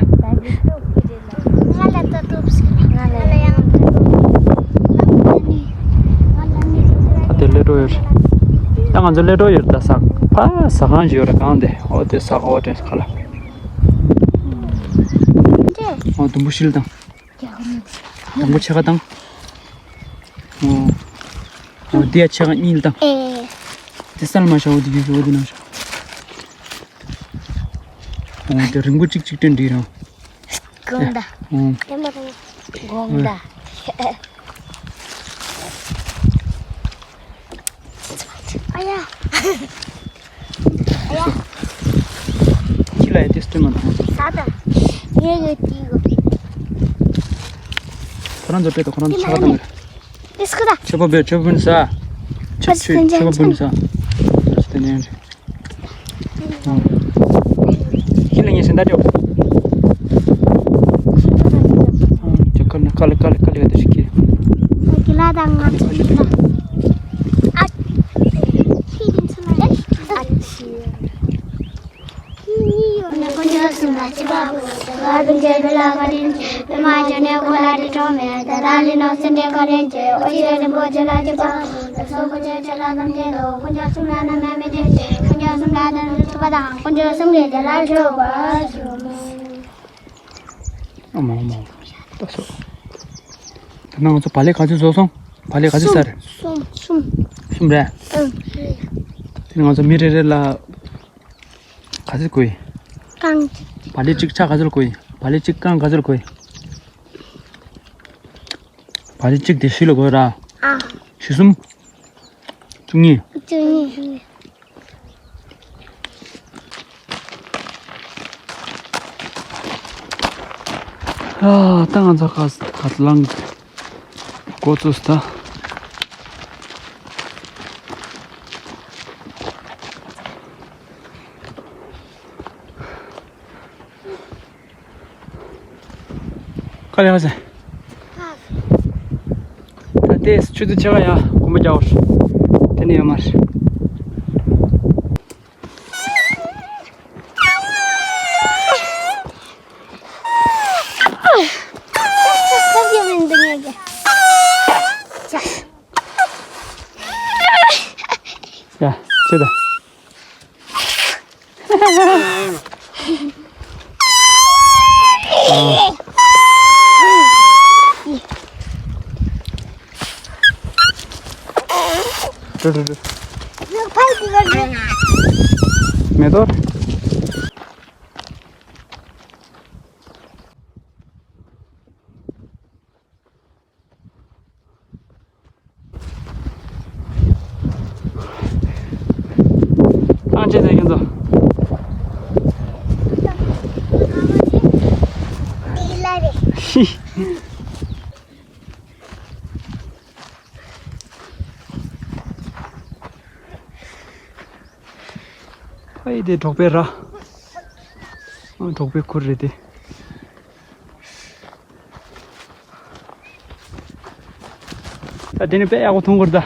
ང་ལ་ལྟ་ཐུབ་ང་ལ་ཡང་ལྟ་ཐུབ། ད་དེ་སླེབས་འགྲོ་ཡོད་རེད། ད་ང་ཚོ་སླེབས་འགྲོ་ཡོད་རེད། ད་ས་ཕ་ཟ་ཁང་ཞིག་ཡོད་རེད། གང་དེ་ཨོ་དེ་ས་ཨོ་དེ་ཁ་ལ། ཨོ་དུམ་བུ་ཤིལ་དང་། དང་པོ་ཕྱེད་ཀ་དང་། འོ། འོ་འདི་ཡ་ཕྱེད་ཀ་གཉིས་དང་། ཨེ། དེ་སལ་མ་ཤ་འོ་དེ་ཡོད་འོ་དེ་ན་ཤ། འོ་དེ་རིང་པོ་གཅིག་གཅིག་སྟོན་འདི་རང་། དགོང་ད། འོ། དེ་མ་རུང་། དགོང་ད། ཨ་ཡ། ཁྱི་ལ་ཡ་ཏིས་ཏི་མ་དང་། ས་ད། ངས་ངས་ཏི་གོ། ཁོ་རང་ཚོ་སྤྲད་དོ། ཁོ་རང་ཚོ་ཆ་ག་དང་། ཏིས་ཁོ་ད། ཆོས་པ་བེ་ཆོས་པ་བུན་ས། ཆོས་ཆོས་ཆོས་པ་བུན་ས། ཁྱི་ལ་ངས་སེམས་ད་ཅོ། ཅོ་ཁ་ན་ཁ་ལ་ཁ་ལ་ཁ་ལ་ཡ་ཏི་ཤི་ཁྱི། ཁྱི་ལ་དང་ང་ཚོ་ཁྱི་ལ། ཨ། ཁྱི་ལ་ཨ་ཁྱི། ཨ་མ་ཨ་མ། ད་སོ། ད་ནང་ང་ཚོ་བག་ལེབ་ག་ཚོད་བཟོ་སོང་། བག་ལེབ་ག་ཚོད་ཟ་རེད། གསུམ་གསུམ། གསུམ་རེད། ཨང་། དེ་ནི་ང་ཚོ་མི་རེ་རེ་ལ། ག་ཚོད་དགོས། རྐང་གཅིག་བག་ལེབ་གཅིག་ཆ་ག་ཚོད་དགོས། བག་ལེབ་གཅིག་རྐང་ག་ཚོད་དགོས། བག་ལེབ་གཅིག་དེ་བཞི་ལ་དགོས་ར། ཨ། བཞི་གསུམ། བཅུ་གཉིས། བཅུ་གཉིས། ཨ། ད་ང་ཚོ་ཁ་ཁ་ལང་འགོ་བཙུགས་ད། དཀའ་ལས་ཁག་ཟེར། ད་ལྟའི་ཆུ་ཚོད་ཕྱེད་ཀ་ཡང་དགོངས་པ་རྒྱག་དགོས་རེད། དེ་ནས་ཡོད་མ་རེད། ཡ། ཆེ་ད། མེ་ཏོག་ཨང་ཅེ་ཟེར་ཁྱེད་ཚོ། ཧི། ཕ་ཡི་དེ་གྲོག་པའི་ར། ཨ་གྲོག་པའི་ཁུར་རེད་དེ། ད་དེ་ནི་དཔེ་ཡག་པོ་མཐོང་གི་རེད་ད།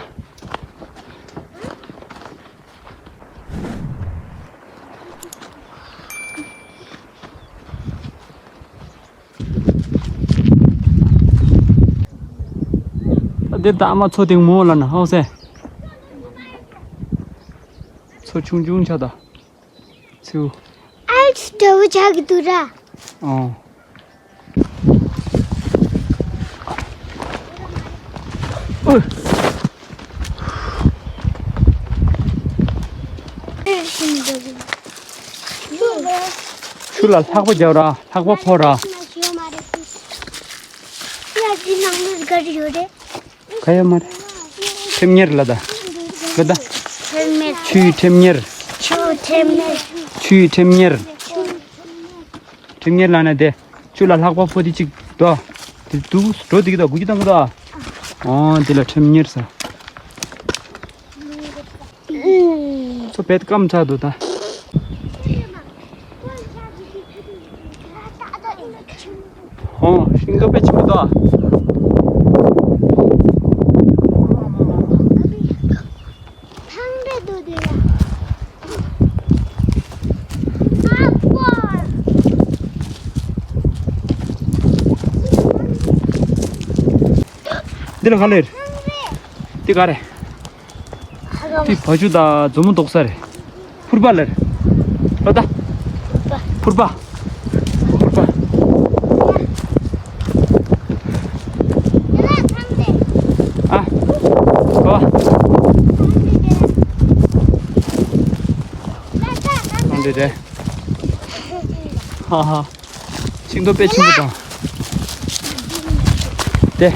ད་དེ་ད་ཨ་མ་མཚོ་སྟེང་མོ་ལ་ན་ཧོ་སེ། མཚོ་ཆུང་ཆུང་ཆགས་ད། ཚིའུ། ཨལ་ཆུ་འདྲ་བོ་ཆགས་ཀྱི་འདུག་ར། ཨོ། ཨོ། ཆུ་ལ་ལྷགས་པ་རྒྱབ་ར། ལྷགས་པ་ཕོ་ར། ཡ་འདི་ནང་ལ་ག་རེ་ཡོད་རེད། ག་ཡོད་མ་རེད། ཁྲེམ་གཉེར་ལ་ད། ག་ད། ཁྲེམ་གཉེར། ཆུའི་ཁྲེམ་གཉེར། ཆུ་ཁྲེམ་གཉེར། ཆུའི་ཁྲེམ་གཉེར། ཁྲེམ་གཉེར་ལ་ན་དེ། ཆུ་ལ་ལྷགས་པ་ཕོ་དེ་གཅིག་དོ། དེ་དུ་འགྲོ་དེ་གི་དོ་དགུ་གི་དང་གི་དོ། ཨོ་དེ་ལ་ཁྲེམ་གཉེར་ཟེར། ཚོ་བེད་ཀམ་ཚ་དུ་ད། ཧོ། ཤིང་ཏོག་དཔེ་ཆེན་པོ་འདུག་ཨ། ཐང་འདྲ་འདུག་དེ་ལ། ཨ་ཀོ། འདི་ལ་ག་ལེར། འདི་ག་རེད། དེ་བ་ཕྱུགས་དང་མཛོ་མོ་འདུག་ས་རེད། ཕུར་པ་ལེར། ལོ་ད། ཕུར་པ། ཕུར་པ། ཨ། གོ། འདི་རེད། ཧ་ཧ། ཤིང་ཏོག་དཔེ་ཆེན་པོ་དང་། དེ།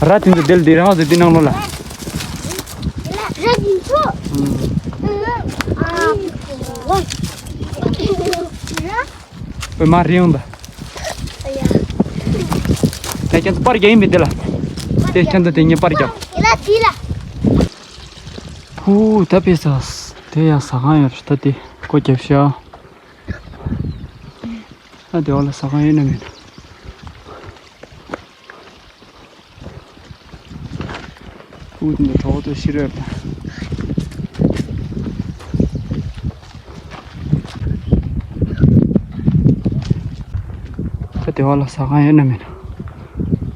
ར་དེ་ཚོ་དེ་ལ་དེ་རང་ཚོ་དེ་ནང་ལོགས་ལ། ར་དེ་ཚོ། ཨ། ཨོ། མ་རེད་ཡོང་ད། ད་ཁྱེད་ཚོ་པར་རྒྱག་ཡིན་མིན་དེ་ལ། དེ་ཁྱེད་ཚོ་དེ་ཉིད་པར་རྒྱག་ཧུ། ད་ཕེ་ས། དེ་ཡང་ཟ་ཁང་ཡོད་རེད་ད། དེ་སྒོ་རྒྱབ་ཤག་ཨ་དེ་འོག་ལ་ཟ་ཁང་ཡོད་ན་མེད་ན། ཨུ་དེ་འདྲ་གྲོགས་དེ་ཤི་རོས་དང་། ད་དེ་འོག་ལ་ཟ་ཁང་ཡོད་ན་མེད་ན།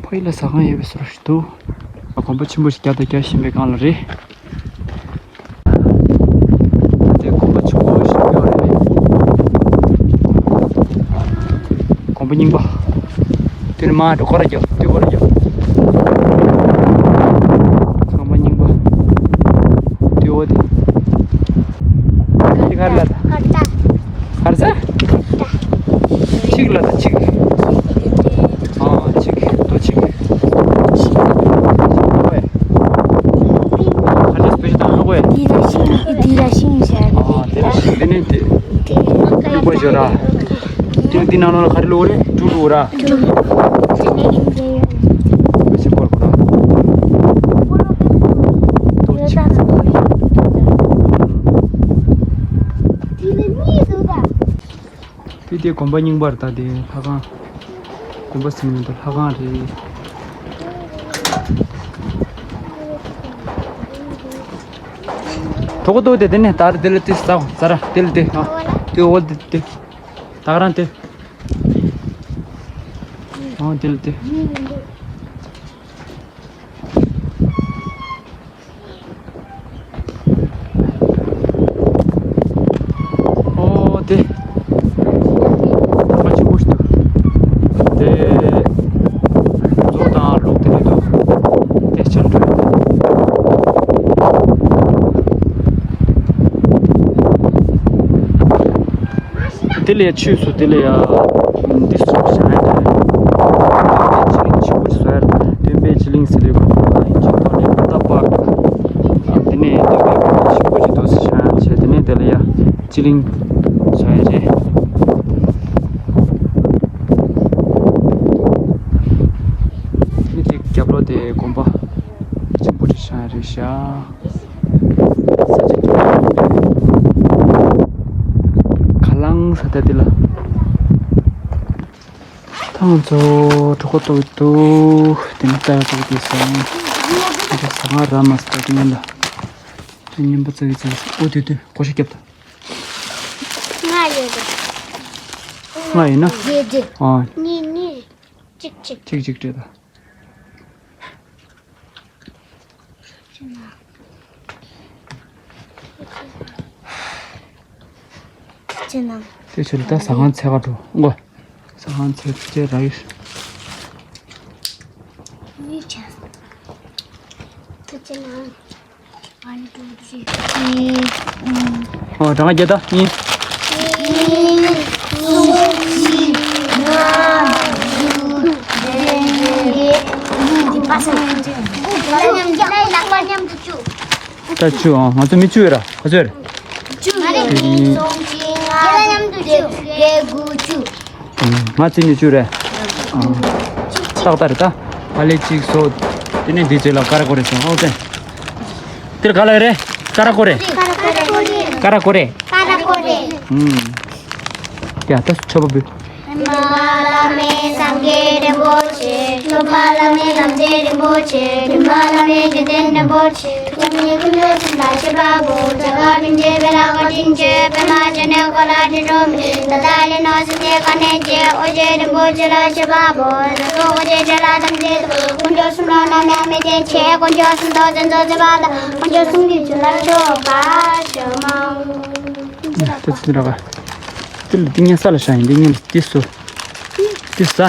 ཕ་ཡུལ་ལ་ཟ་ཁང་ཡོད་པའི་བཟོ་འདྲ་ཞིག་འདུག་གོམ་པ་ཆེན་པོ་ཞིག་རྒྱབ་དང་རྒྱག་བཞིན་པའི་སྒང་ལ་རེད། དེ་གོམ་པ་ཆུང་ཆུང་ཞིག་ཡོད་རེད། གོམ་པ་རྙིང་པ། དེ་ནི་མར་འགྲོ་སྐོར་ར་རྒྱབ། དེ་སྐོར་ར་རྒྱབ། གོམ་པ་རྙིང་པ། དེ་འོ་དེ། དེ་ག་རེ་ལབ་ད། ག་རེ་ཟེར། ཆིག་ལབ་ད་ཆིག་ཨ་ཆིག་ཏོ་ཆིག་ཨ་ཅེ་སྤེ་ཆ་དང་ལོག་བས། དེ་ར་ཤིང་དེ་ར་ཤིང་ཟེར། ཨ་དེ་ར་ཤིང་དེ་ནི་དེ། དེ་ནི་དེ། ཀླུ་པ་ཞོ་ར། དེ་ནི་དེ་ནང་ལོགས་ལ་ག་རེ་ལོག་རེད། ཀླུ་ཀླུ་ར། ཀླུ། དེ་ནི་དེ། ཀླུ་ཞིག་སྐོར་པོ་ར། ཏོ་ཆིག་དེ་ནི་གཉིས་འདུག་ད། དེ་དེ་གོམ་པ་རྙིང་པ་རེད་ད། དེ་ལྷ་ཁང་། གོམ་པ་ཟེར་མི་འདུག་ལྷ་ཁང་རེད། གྲོགས་པོ་ཏོ་དེ་དེ་ནས་ད་ར་དེ་ལ་དེ་ཟ་ཟ་ར་དེ་ལ་དེ་ཨ། དེ་འོ་དེ་དེ། ད་ག་རང་དེ། ཨོ་དེ་ལ་དེ། ཨོ་དེ། ཐང་ཆེན་པོ་ཞིག་འདུག་དེ། མཛོ་དང་ལུག་དེ་རེད་འདུག་དེ་ཕྱིར་འགྲོ་ཡོད་དེ། ལས་ཆོས་སུ་དེ་ལས་ཡ་འདི་སུ་བྱ་ཡ་དེ་ལས་སྤྱི་གླིང་ཆེན་པོ་ཞིག་བཟོ་ཡ་རེད། སྟོན་པའི་སྤྱི་གླིང་ཟེར་བའི་སྐབས་སུ་ཨ་ཡིན་གཅིག་ཐོག་ནས་བུ་ད་པ་དེ་ནས་སྟོན་པའི་སྐུ་ཆེན་པོ་ཞིག་འདུག་ཟེར་བྱ་ཡ་བྱས། དེ་ནས་དེ་ལས་ཡ་སྤྱི་གླིང་བཟོ་ཡ་རེད། ནི་དེ་རྒྱབ་ལོགས་དེ་དགོན་པ་ཆེན་པོ་ཞིག་བྱ་ཡ་རེད་ཤག་ས་ཆ་སྐྱིད་པོ་རེད། ཁ་ལང་ས་ད་དེ་ལ། ད་ང་ཚོ་གྲོད་ཁོག་ལྟོགས་འདུག་དེ་ནས་ལྟ་ཡག་ལྟོགས་དེ་སོང་། ང་ཚོ་ཟ་ཁང་རག་མ་སོང་། ད་དེ་ཡིན་ལ། དེ་ཉིན་པ་ཙག་གི་ཙག་གི་ཨོ་དེ་དེ་ཀོ་ཤ་བརྒྱབ་ད། ལྔ་ཡོད་རེད། ལྔ་ཡིན་ན། བརྒྱད་བརྒྱད། ཨ། གཉིས་གཉིས། གཅིག་གཅིག་གཅིག་གཅིག་སྤྲད་ད། ཅི་ན། ཅི་ན། དེ་ཆེ་ལ་ད་ཟ་ཁང་འཚོལ་ག་འགྲོ་འགོ། ཟ་ཁང་འཚོལ་ཅེས་ར་ཡོད། ཡིད་ཆེས། ཅི་ན། One, two, three. ཨོ་གྲངས་ཀ་བརྒྱད་ད་གཉིས། ད་བཅུ། ཨང་ང་ཚོ་མི་བཅུ་ཡོད་ར། ག་ཚོད་རེད། ང་རྩིས་ནི་བཅུ་རེད། ཏག་ཏག་རེད་ད། ཕ་ལེ་གཅིག་སོ། དེ་ནས་འདི་ཚོ་ལ་ཀ་ར་ཀོ་རེ་ཟེར་ཨོ་ཙེ། དེར་ག་ལ་རེད། ཀ་ར་ཀོ་རེ། ཀ་ར་ཀོ་རེ། ཀ་ར་ཀོ་རེ། ཀ་ར་ཀོ་རེ། ཨུམ། ཡ་ད་ཆོ་པ་བུ། རིམ་པ་བླ་མེད་སངས་རྒྱས་རིན་པོ་ཆེ། སློབ་མ་བླ་མེད་ལམ་འབྲས་རིན་པོ་ཆེ། རིམ་པ་བླ་མེད་རྒྱུད་ལྡན་རིན་པོ་ཆེ། ཐུགས་ཉིད་ཀུན་འདུས་གསུམ་ལ་སྤྱད་པ་པོ། རྒྱ་གར་དྲིན་ཅན་བེ་ལ་ག་དྲིན་ཅན། པདྨ་འབྱུང་གནས་གོ་ལ་དྲི་རོ་མེ། ད་ལྟ་ལས་ནོར་སྲིད་ཀྱི་ག་ནས་ཀྱི། འོ་བརྒྱལ་རིན་པོ་ཆེ་ལ་སྤྱད་པ་པོ། རྒྱ་མཚོ་འོ་བརྒྱལ་བྱེ་ལ་ཐམས་ཅད་དུ། དཀོན་མཆོག་གསུམ་ལ་ནམ་ཡང་མི་བརྟེན་ཅིག་དཀོན་མཆོག་གསུམ་མདོ་རྒྱ་མཚོ་སྤྱད་པ་དང་། དཀོན་མཆོག་གསུམ་གྱི་རྒྱུད་ལ་སྤྱོད་པ་ཞུ་མ། ཏི་ཙི་ར་ག་ཏི་ལ་ཏི་ཉན་ས་ལ་ཤ་ཡིན་ཏི་ཉན་ཏི་སུ་ཏི་ས།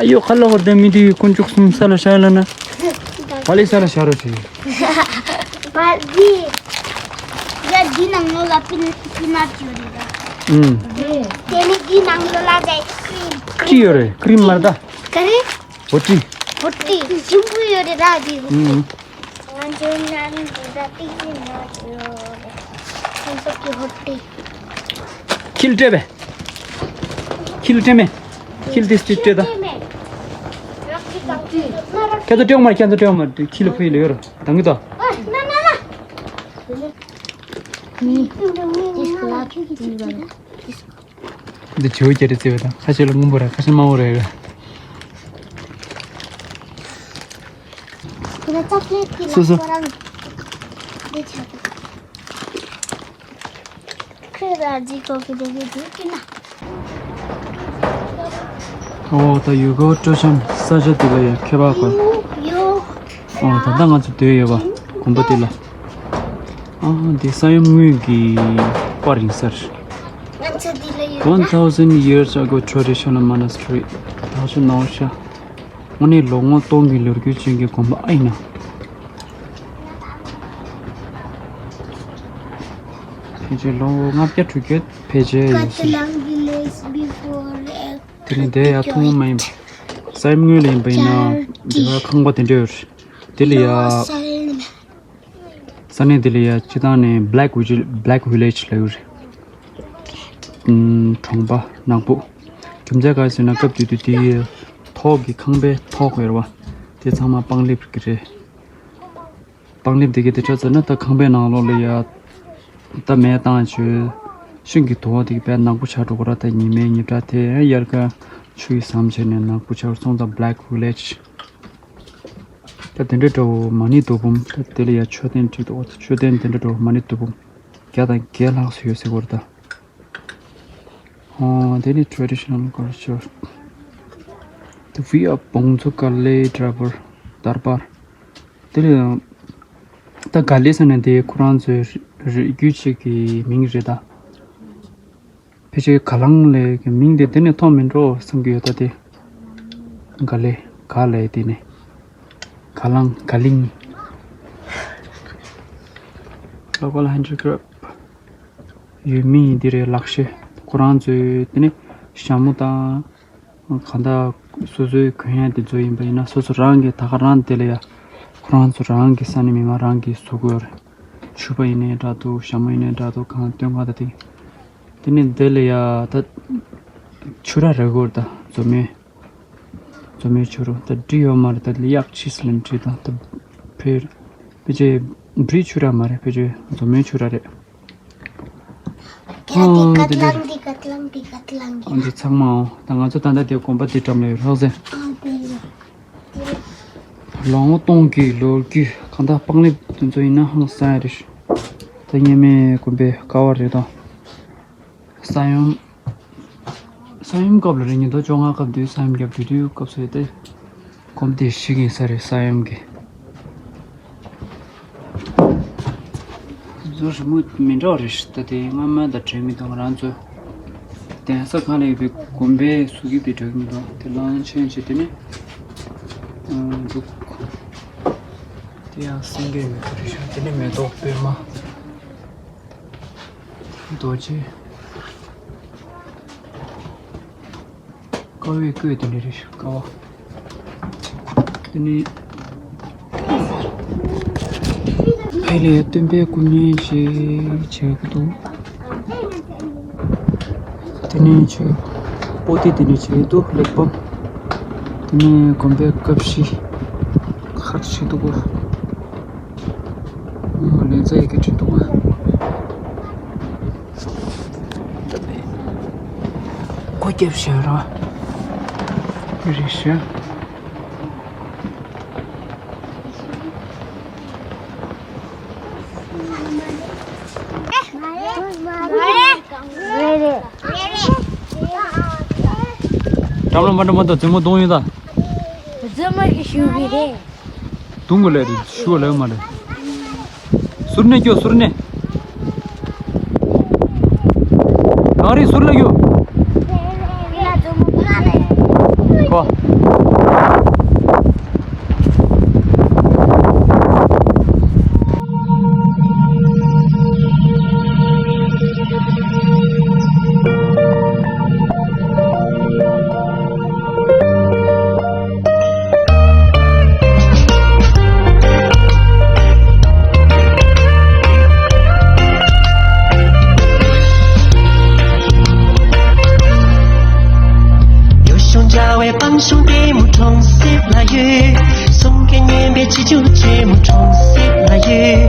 ཨ་ཡོ་ཁ་ལོ་བར་དེ་མི་དེ་དཀོན་མཆོག་གསུམ་ས་ལ་ཤ་ལ་ན། བ་ལི་ས་ལ་ཤ་རོ་ཆི། བ་ལི། ཡ་འདི་ནང་ལོགས་ལ་པི་པི་ནཊ་ཡོད་རེད་ད། ཨུམ། དེ་ནི་འདི་ནང་ལོགས་ལ་ད་ཀྲི་ཡོད་རེད། ཀྲི་མར་ད། ག་རེ། བོ་ཀྲི། བོ་ཀྲི་ཞིམ་པོ་ཡོད་རེད་ད་འདི། ཨུམ། ང་ཚོའི་ནང་འདི་ད་ཏི་ཙི་ནཊ་ཡོད་རེད། ཁྱེད་ཚོ་གི་བོ་ཀྲི། ཁྱི་ལ་སྤྲད་པས། ཁྱི་ལ་སྤྲད་མེད། ཁྱི་ལ་ཏི་སྤྲད་སྤྲད་ད། ཁྱེད་ཚོ་སྤྲད་མ་ཁྱེད་ཚོ་སྤྲད་མ་ཁྱི་ལ་ཕུ་ཡི་ལ་ཡོད་ར་དང་གི་ད། འདི་བྱིའུ་རྒྱ་རི་རྩེ་བ་དང་ཁ་ཤས་ལ་སྔོན་པོ་ར་ཁ་ཤས་དམར་པོ་ར་ཡོད། སོ་སོ། ཁྱོད་ར་ཇི་ཀོ་ཕི་དེ་གི་དེ་ཀི་ན། ཨོ་ད་ཡུལ་སྐོར་སྤྲོ་འཆམ་ས་ཆ་དེ་ལ་ཡ་ཁྱད་པར་གོ། ཡོ། ཨོ་ད་ལྟ་ང་ཚོ་སྡོད་ཡོད་པ་དགོན་པ་དེ་ལ། ཨ་འདི་ས་ཡོམ་སྔོན་གྱི་པར་ཡིན་ས་རེད། ང་ཚོ་འདི་ལ་ཡོད་ན། One thousand years ago traditional monastery. ད་ཆ་ནོར་ཤ། དངོས་གནས་ལོ་ངོ་སྟོང་གི་ལོ་རྒྱུས་ཅན་གྱི་དགོན་པ་ཨ་ཡིན་ན། ཕལ་ཆེར་ལོ་ལྔ་བརྒྱ་དྲུག་བརྒྱ་ཕལ་ཆེར་ཡོད་སྲིད། དེ་ནི་དེ་ཡང་ཐུང་ངུ་མ་ཡིན་པ། ས་ཡོམ་སྔོན་ལ་ཡིན་པ་ཡིན་ན་དེ་ག་ཁང་པ་དེ་འདྲ་ཡོད་རེད། དེ་ལ་ཡ། ས་གནས་དེ་ལ་ཡ་སྤྱི་བཏང་ནས་Black Village Black Village ལབ་ཡོད་རེད། ཨུམ། གྲོང་པ་ནག་པོ། རྒྱུ་མཚན་ག་རེ་ཟེར་ན་སྐབས་དེ་དུས་དེའི་ཐོག་གི་ཁང་པའི་ཐོག་ཡོད་རེད་བ། དེ་ཚང་མ་སྤང་ལེབ་ཀྱི་རེད། སྤང་ལེབ་དེ་གའི་དེ་འདྲ་ཟེར་ན་ད་ཁང་པའི་ནང་ལོགས་ལ་ཡ། ད་མེ་བཏང་བྱས། ཤིང་གི་དུ་བ་དེ་གའི་དཔེ་ནག་པོ་ཆགས་འགྲོ་གི་ར། ད་ཉི་མའི་ཉི་སྒྲ་དེ་དབྱར་ཁ་ཆུ་ཡིས་ཟམ་བྱས་ནས་ནག་པོ་ཆགས་སོང་ཙང་Black Village། ད་དེ་འདྲ་འདྲ་བོ་མ་ཎི་རྡོ་འབུམ། ད་དེ་ལ་ཡ་མཆོད་རྟེན་བྲིས་འདུག་མཆོད་རྟེན་དེ་འདྲ་འདྲ་བོ་མ་ཎི་རྡོ་འབུམ་བརྒྱ་དང་བརྒྱད་ལྷག་ཙམ་ཡོད་ཟེར་གོ་རེད་ད། ཨོ་དེ་ནི་traditional culture. The Via Bongzo Gale Darbar. དེ་ལ་ཡང་ད་ག་ལེ་ཟེར་ན་དེ་ཁོ་རང་ཚོའི་རི་རྒྱུད་ཅིག་གི་མིང་རེད་ད། ཕལ་ཆེར་ག་ལང་ལས་ཀྱི་མིང་དེ་དེ་ནས་ཐོགས་མིན་འགྲོ་བསམ་གྱི་ཡོད་ད་དེ། ག་ལེ་ག་ལེ་དེ་ནས། ག་ལང་ག་ལིང་། Local handicraft. ཡུལ་མི་ཡིན་དེ་རེད་ལག་ཤེས། ཁོ་རང་ཚོའི་དེ་ནི་ཞྭ་མོ་དང་གང་ལྟར་སོ་སོའི་གོན་ཡག་དེ་ཚོ་ཡིན་པ་ཡིན་ན། སོ་སོ་རང་གི་ད་ག་རང་དེ་ལ་ཡ་ཁོ་རང་ཚོ་རང་གི་ས་གནས་མི་མང་རང་གིས་བཟོ་དགོས་རེད། ཕྱུ་པ་ཡིན་ནའི་འདྲ་འདུག་ཞྭ་མོ་ཡིན་ནའི་འདྲ་འདུག་གང་སྟོན་ག་ད་དེ། དེ་ནི་དེ་ལ་ཡ་ད་ཕྱུ་ར་རེད་གོ་རེད། ད་མཛོ་མོའི་མཛོ་མོའི་ཕྱུ་ར་ད་འབྲི་ཡོད་མ་རེད། ད་ལི་ཡག་ཕྱིས་ལེན་འབྲི་དང་ད་ཕེ་ཕེ་ཅེ་འབྲི་ཕྱུ་ར་མ་རེད། ཕེ་ཅེ་མཛོ་མོའི་ཕྱུ་ར་རེད། ཨ་དེ་ཀ་ཏི་ལང་དེ་ཀ་ཏི་ལང་དེ་ཀ་ཏི་ལང་གི། ཨ་འདི་ཚང་མའོ། ད་ང་ཚོ་ད་ལྟ་དེ་དགོན་པ་དེ་འགྲམ་ལ་ཡོད་རོགས་ཟེར། ཨ་དེ་ལ། ལོ་ངོ་སྟོང་གི་ལོ་རྒྱུས་གང་ལྟར་སྤང་ལེབ་དེ་ཚོ་ཡིན་ན་ཧང་སང་ཡ་རེད། ད་སྔོན་མའི་དགོན་པའི་ཀ་བ་རེད་དང་། ས་ཡོམ། ས་ཡོམ་སྐབས་ལ་རེད། ཉིས་སྟོང་བཅོ་ལྔ་སྐབས་དུས་ས་ཡོམ་བརྒྱབ་དུས་དུས་སྐབས་སུ་དེ་གོམ་དེ་ཞིག་ཡིན་ས་རེད། ས་ཡོམ་གི་བཟོ་རི་མོ་མི་འདྲ་བ་རེད། ད་དེ་སྔ་མ་དང་འབྲེལ་མི་འདུག་ང་རང་ཚོ་གདན་ས་གང་ལ་ཡོད་པའི་དགོན་པའི་གཟུགས་དབྱིབས་དེ་འདྲ་གི་མི་འདུག་དེ་གླང་ཆེན་བྱས་དེ་ནི་འདུག་དེ་ཡང་སེང་གེ་མི་འདུག་རེད་ཤག་དེ་ནི་མེ་ཏོག་པད་མ། རྡོ་རྗེ། ཀ་བའི་སྐོད་དེ་འདྲ་རེད། ཀ་བ། དེ་ནི་ཕ་ལས་སྟོན་པའི་སྐུ་བརྙན་ཞིག་བྱེད་ཀྱི་འདུག་དེ་ནི་ཆོས་པོ་ཏི་དེ་འདྲ་བྱེད་ཀྱི་འདུག་གླེགས་བམ། དེ་ནི་དགོན་པའི་སྐབས་ཤིག་ཁར་བྱེད་འདུག་གོ། ལན་ཚ་ཡི་གེ་བྲིས་འདུག་ག་སྒོ་རྒྱབ་བཞག་ར། རེད་ཤག་འགྲམ་ལ་མ་འགྲོ་མ་གཏོགས་རྩེད་མོ་གཏོང་ཡོད་ད། རྩེད་མོ་གི་ཞུ་གི་རེད། དུང་གི་ལས་རེད། ཤུ་ལས་མ་རེད། ཟུར་ནས་སྐྱོ། ཟུར་ནས། གངས་རི་ཟུར་ལ་སྐྱོ། ཁོ། ཡོ་ཤོང་འཇའ་བའི་སྤང་ཤོང་ལྟད་མོ་གྲོང་གསེབ་ལ་ཡོད། གསུང་སྐད་སྙན་པའི་ཆེ་ཆུང་ཆེན་མོ་གྲོང་གསེབ་ལ་ཡོད།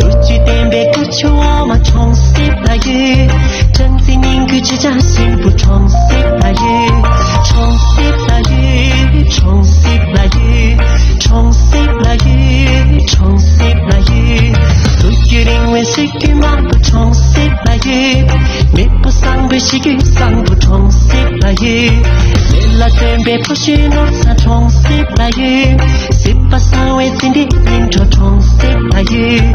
ལོ་རྒྱུས་ལྡན་པའི་དཀར་ཆུ་འོ་མ་གྲོང་གསེབ་ལ་ཡོད། སྦྲང་རྩི་སྙན་ཁུལ་ཆུ་བྱ་ཞིམ་པོ་གྲོང་གསེབ་ལ་ཡོད། གྲོང་གསེབ་ལ་ཡོད། གྲོང་གསེབ་ལ་ཡོད། གྲོང་གསེབ་ལ་ཡོད། གྲོང་གསེབ་ལ་ཡོད། ལོ་རྒྱུས་རིང་བའི་སྲོལ་རྒྱུན་མང་པོ་གྲོང་གསེབ་ལ་ཡོད། མེས་པོ་བཟང་པོའི་གཤིས་རྒྱུད་བཟང་པོ་གྲོང་གསེབ་ལ་ཡོད། མེ་ལ་སྟོན་པའི་ཕོ་གཞོན་ནོར་བཟང་གྲོང་གསེབ་ལ་ཡོད། སྲིད་པ་བཟང་བའི་འཛིན་གྲྭའི་སྙིང་གྲོགས་གྲོང་གསེབ་ལ་ཡོད།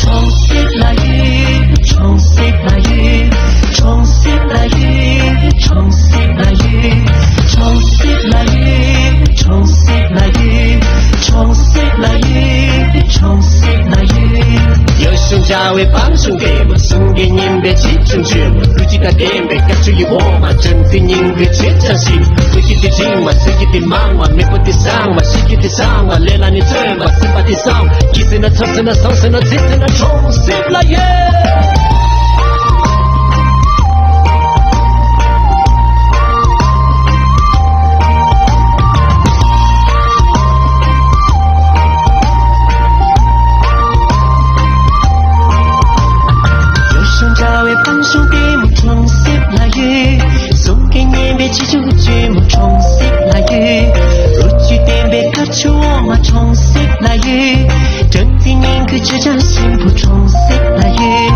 གྲོང་གསེབ་ལ་ཡོད། གྲོང་གསེབ་ལ་ཡོད། གྲོང་གསེབ་ལ་ཡོད། གྲོང་གསེབ་ལ་ཡོད། གྲོང་གསེབ་ལ་ཡོད། གྲོང་གསེབ་ལ་ཡོད། གྲོང་གསེབ་ལ་ཡོད། གྲོང་གསེབ་ལ་ཡོད། ཡོ་ཤོང་འཇའ་བའི་སྤང་ལྗོངས་ལྟད་མོ། གསུང་སྐད་སྙན་པའི་ཆེ་ཆུང་ཆེན་མོ། ལོ་རྒྱུས་དང་ལྡན་པའི་དཀར་ཆུ་ཡི་འོ་མ། སྦྲང་རྩི་སྙན་པའི་ཆེ་ཆུང་ཞིམ། ལོ་རྒྱུས་འདི་རིང་བ། ས་ཡི་འདི་མང་བ། མེས་པོ་འདི་བཟང་བ། གཤིས་རྒྱུད་འདི་བཟང་བ། ལས་ལ་ནི་བརྩོན་པ། སེམས་པ་འདི་བཟང་བ། སྐྱིད་ཟེར་ན་འཚབ་ཟེར་ན་བཟང་ཟེར་ན་བརྩེ་ཟེར་ན་གྲོང་གསེབ་ལ་ཡོད། ཡོ་ཤོང་འཇའ་བའི་སྤང་ལྗོངས་ལྟད་མོ་གྲོང་གསེབ་ལ་ཡོད། གསུང་སྐད་སྙན་པའི་ཆེ་ཆུང་ཆེན་མོ་གྲོང་གསེབ་ལ་ཡོད། ལོ་རྒྱུས་ལྡན་པའི་དཀར་ཆུ་འོ་མ་གྲོང་གསེབ་ལ་ཡོད། སྦྲང་རྩི་སྙན་ཁུལ་ཆུ་བྱ་ཞིམ་པོ་གྲོང་གསེབ་ལ་ཡོད།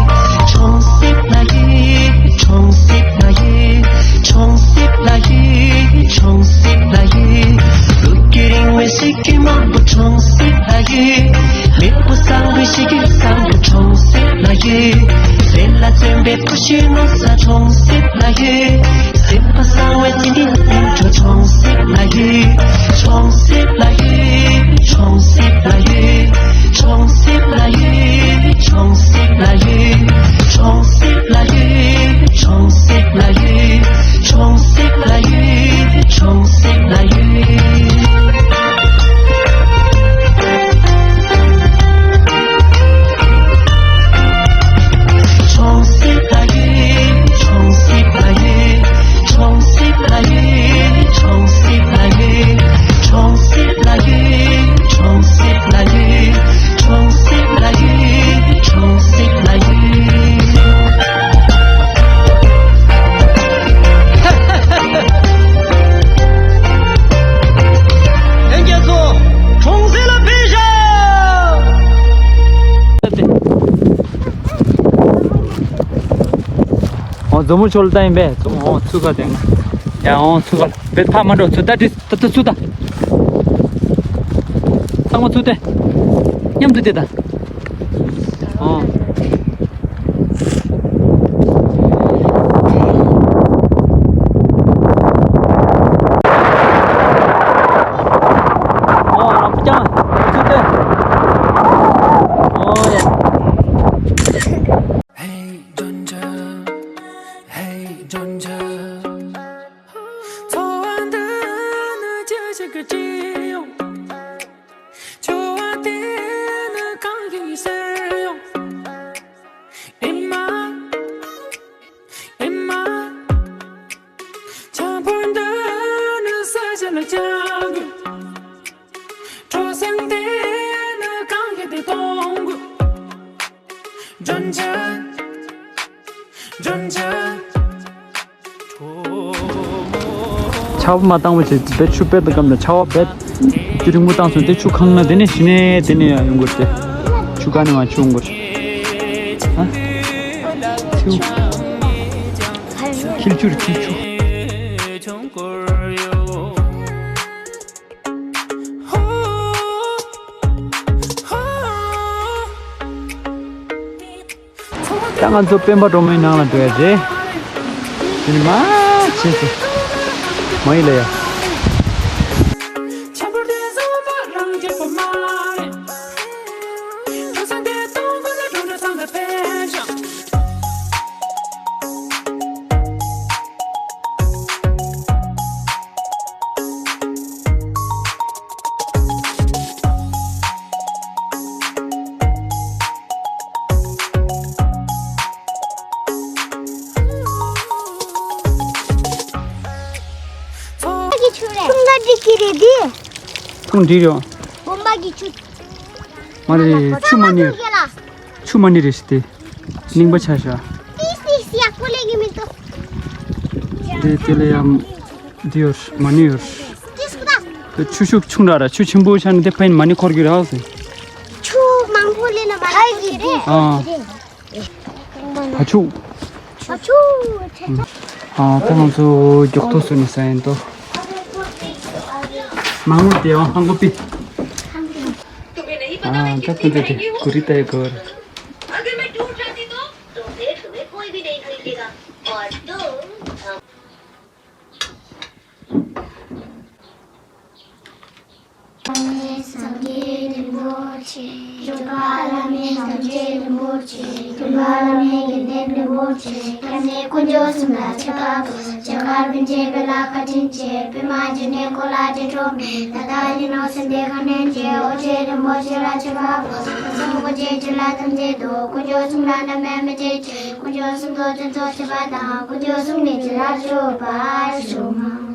གྲོང་གསེབ་ལ་ཡོད། གྲོང་གསེབ་ལ་ཡོད། གྲོང་གསེབ་ལ་ཡོད། གྲོང་གསེབ་ལ་ཡོད། ལོ་རྒྱུས་རིང་བའི་སྲོལ་རྒྱུན་མང་པོ་གྲོང་གསེབ་ལ་ཡོད། མེས་པོ་བཟང་པོའི་གཤིས་རྒྱུད་བཟང་པོ་གྲོང་གསེབ་ལ་ཡོད། ལས་ལ་བརྩོན་པའི་ཕོ་གཞོན་ནོར་བཟང་གྲོང་གསེབ་ལ་ཡོད། སེམས་པ་བཟང་བའི་འཛིན་གྲྭའི་སྙིང་གྲོགས་གྲོང་གསེབ་ལ་ཡོད། གྲོང་གསེབ་ལ་ཡོད། གྲོང་གསེབ་ལ་ཡོད། གྲོང་གསེབ་ལ་ཡོད། གྲོང་གསེབ་ལ་ཡོད། གྲོང་གསེབ་ལ་ཡོད། གྲོང་གསེབ་ལ་ཡོད། མཛོ་མོ་ཆོལ་ད་ཡིན་པས། མཛོ་མོ་ཚུགས་ཀ་དེ་ན། ཡ་འོང་ཚུགས་ཀ་བེད་ཕ་མ་འགྲོ་ཚུགས་ད་དྲི་ད་ད་ཚུགས་ད། ཚང་མ་ཚུགས་ཏེ། མཉམ་དུ་དེ་ད། ཨོ། ཨོ་རང་སྐྱོང་ཚུགས་ཏེ། ཨོ་ཡ། Hey, don't you, hey, don't you. འཚོ་བ་འདི་ནི་ཅི་ཞིག་གི་སྤྱི་ཡོང་། འཚོ་བ་དེ་ནི་གང་ཡིན་ཟེར་ཡོང་། ཨེ་མ། ཨེ་མ། འཁྱམ་པོ་འདི་ནི་ས་ཆ་ལ་བཅར་དགོས། འགྲོ་སེམས་དེ་ནི་གང་ཡིན་དེ་གཏོང་དགོས། འཇོན་ཆ། འཇོན་ཆ། ཆར་པ་མ་བཏང་བ་བྱས་བེད་ཆུ་བེད་དུ་སྐམ་ནས་ཆར་པ་བེད་དེ་རིང་པོ་བཏང་སོང་། དེ་ཆུ་གང་ན་དེ་ནས་གཞི་ནས་དེ་ནས་ཡང་ཡོང་དགོས་ཏེ། ཆུ་ག་ནས་མ་ཆུ་ཡོང་དགོས། ཨ། ཆུ། འཁྱིལ་ཆུ་རེད་འཁྱིལ་ཆུ། ད་ང་ཚོ་སྤེན་པ་སྒྲོལ་མའི་ནང་ལ་འགྲོ་ཡ་རེད། དེ་ནི་མ་བྱེད་ཚེ་མ་ཡིན་ལ་ཡ། ཁྱུང་འདྲི་གི་རེད་འདི། ཁྱུང་འདྲི་རེད། བུམ་པ་གི་ཆུ། མ་རེད་ཆུ་མ་ནི། ཆུ་མ་ནི་རེད་ཤི་སྟེ། རྙིང་པ་ཆ་ཤ། ཏིས་ཏིས་ཡག་པོ་ལས་ཀྱི་མི་འདུག་དེ་དེ་ལ་ཡང་འདི་ཡོད་མ་ནི་ཡོད། ཏིས་ཀུ་ད། དེ་ཆུ་ཤུགས་ཆུང་དྲགས་ར། ཆུ་ཆེན་པོ་ཆགས་ནས་དེ་ཕན་མ་ནི་འཁོར་གྱི་རེད་ཟེར། ཆུ་མང་པོ་ལས་ན་མ་ནི་འཁོར་གྱི་རེད། ཨ། བ་ཕྱུགས། བ་ཕྱུགས། ཨ་ད་ང་ཚོ་མགྱོགས་ཐོག་སོང་ནས་ས་ཡིན་ཏོ། མང་པོ་དེ་ཡང་ཧང་གོ་པི། ཨ་ད་ཀུན་ཏུ་དེ་གུ་རི་ཏའི་གོར། अगर मैं टूट जाती तो? तो फिर तुम्हें कोई भी नहीं खरीदेगा। और तुम བླ་མེད་སངས་རྒྱས་རིན་པོ་ཆེ། སྤྱོད་པ་བླ་མེད་སངས་རྒྱས་རིན་པོ་ཆེ། སྤྱོད་པ་བླ་མེད་དགེ་འདུན་རིན་པོ་ཆེ། སྐྱབས་གནས་དཀོན་མཆོག་གསུམ་ལ་མཆོད་པ་འབུལ། རྒྱ་གར་པཎ་ཆེན་དཔལ་ལ་བཀའ་དྲིན་ཆེ། པདྨ་འབྱུང་གནས་འཁོར་ལ་དྲིན་གྲོགས་མེད། ད་ལྟ་ཡིན་ནོ་སེམས་དཔའི་བཀའ་དྲིན་ཆེ། ཨོ་རྒྱན་རིན་པོ་ཆེ་ལ་མཆོད་པ་འབུལ། དཀོན་མཆོག་གསུམ་ལ་ཐམས་ཅད་འདུད། དཀོན་མཆོག་གསུམ་ལ་བླ་མེད་མི་ཕྱེད་ཅིང་། དཀོན་མཆོག་གསུམ་དུ་བརྩོན་འགྲུས་བྱེད་པ་དང་། དཀོན་མཆོག་གསུམ་གྱི་རྗེས་ལ་སྤྱོད་པར་ཤོག་ཨང་།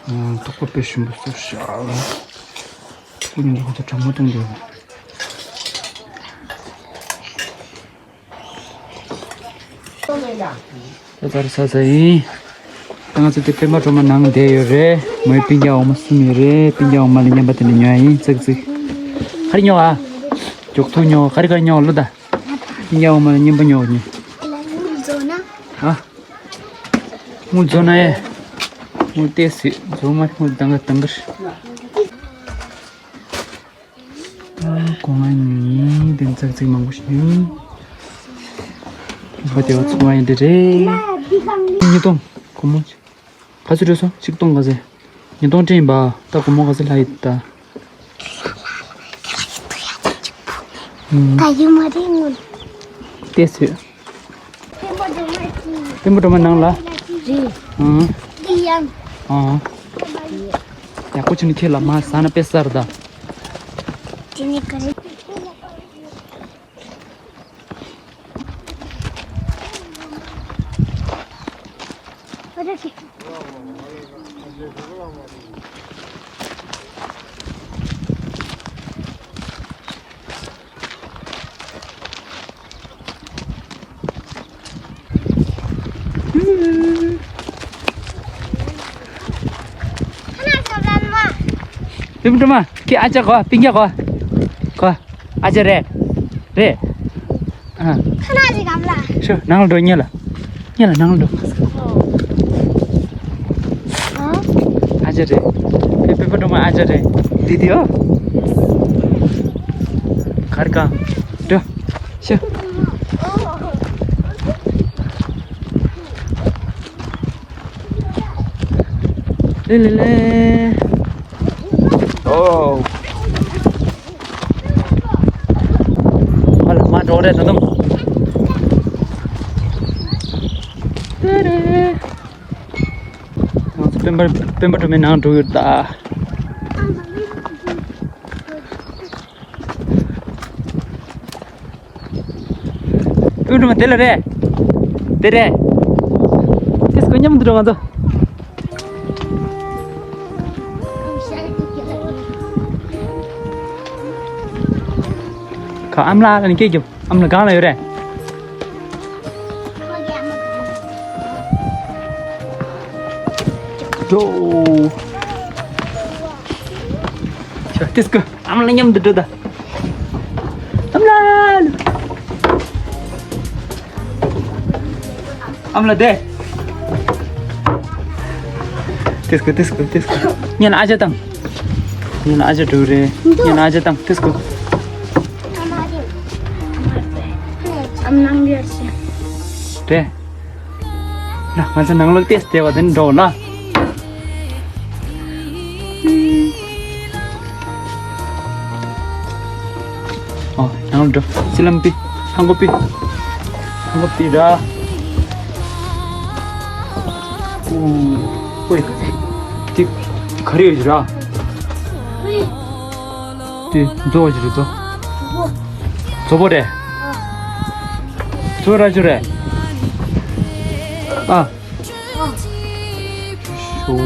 ཨ། དོགས་པ་དཔེ་ཞིམ་པོ་གསོལ་ཤག་ཀུན་ནས་ཁོ་ཚོ་གྲང་མོ་གཏོང་འདུག་ད་ཚར་ཚར་ཚར་ཡིན། ད་ང་ཚོ་དེ་སྤེན་པ་སྒྲོལ་མ་ནང་བསྡད་ཡོད་རེད། མོའི་སྤུན་ཀྱག་འོ་མ་གསུམ་ཡོད་རེད། སྤུན་ཀྱག་འོ་མ་ལ་མཉམ་པ་དེ་འདྲ་ཉོ་ཡ་ཡིན། ཙག་ཙིག་ག་རེ་ཉོ་ཨ། མགྱོགས་ཐུག་ཉོ། ག་རེ་ག་རེ་ཉོ་ལོ་ད། སྤུན་ཀྱག་འོ་མ་ལ་མཉམ་པ་ཉོ་ཉོ། ཨ། དངུལ་རྫོགས་ན་ཡ། དངུལ་ཏོག་ཙམ་རྫོགས་མ་རེད། དངུལ་དང་ག་དང་ག་རེད། ཨ། སྒོ་ང་གཉིས་དེ་ཙག་ཙིག་མང་པོ་ཞིག་ཡོད། ཕ་དེ་བ་ཚོང་བ་ཡིན་དེ་རེད། ཉིས་སྟོང་སྒོར་མོ་ག་ཚོད་སྤྲད་སོང་། ཆིག་སྟོང་ག་ཚོད། ཉིས་སྟོང་སྤྲད་ཡིན་པ། ད་སྒོར་མོ་ག་ཚོད་ལྷག་ཡོད་ད། ད་ཡོད་མ་རེད་སྔོན། ཏོག་ཙམ། སྤེན་པ་སྒྲོལ་མ་ནང་ལ། རེད། ཨང་། འདི་ཡང་། ཨང་། ཡག་པོ་བྱུང་ནས་ཁྱེད་ལ་མ་ཟ་ན་དཔེ་གསར་ད། དེ་ནི་ག་རེ། སྤེན་པ་སྒྲོལ་མ། ཁྱེད་ཨ་ཅག་གོ། སྤུན་ཀྱག་གོ། གོ། ཨ་ཅག་རེད། རེད། ཁ་ན་ཅིག་གམ་ལ། ཤོ་ནང་ལ་འགྲོ། སྔོན་ལ། སྔོན་ལ་ནང་ལ་འགྲོ། ཨ་ཅག་རེད། པེ་པེ་པ་སྒྲོལ་མ་ཨ་ཅག་རེད། འདི་དེའོ། གར་ག་འགྲོ། ཤོ། ལེ་ལེ་ལེ། ཨོ། ཨ་ལ་མ་འགྲོ་རེད་ད་དུང་། ང་ཚོ་སྤེན་པ་སྤེན་པ་སྒྲོལ་མའི་ནང་འགྲོ་ཡོད་ད། སྤུན་སྒྲོལ་མ་དེ་ལ་རེད། དེ་རེད། ཁྱེད་ཚོ་མཉམ་དུ་འགྲོ་ང་ཚོ། ཁ་ཨམ་ལགས་ལ་ནི་སྐད་རྒྱབ། ཨམ་ལགས་གང་ལ་ཡོད་རེད། འགྲོ། ཁྱོད་ཏིས་ཀོ། ཨམ་ལགས་མཉམ་དུ་འགྲོ་ད། ཨམ་ལགས། ཨམ་ལགས་དེ། ཏིས་ཀོ་ཏིས་ཀོ་ཏིས་ཀོ། ཉན་ཨ་ཅག་དང་། ཉན་ཨ་ཅག་འགྲོ་རེད། ཉན་ཨ་ཅག་དང་ཏིས་ཀོ། ཨམ་ནང་གི་ཨ་ཅག་དེ། ལ་ང་ཚོ་ནང་ལོགས་ཏེས་བལྟས་པ་དེ་ནི་འགྲོ་ལ། ཨོ་ནང་ལ་འགྲོ། སི་ལམ་པི། ཧང་གོ་པི། ཧང་གོ་པི་ར། ཨོ། ཨོ། ཏི་ག་རེ་ཡོད་ར། ཏི་མཛོ་བོ་ཞིག་རེད་མཛོ། མཛོ་བོ་རེད། མཛོ་ར་ཅོ་རེད། ཨ། ཤོ།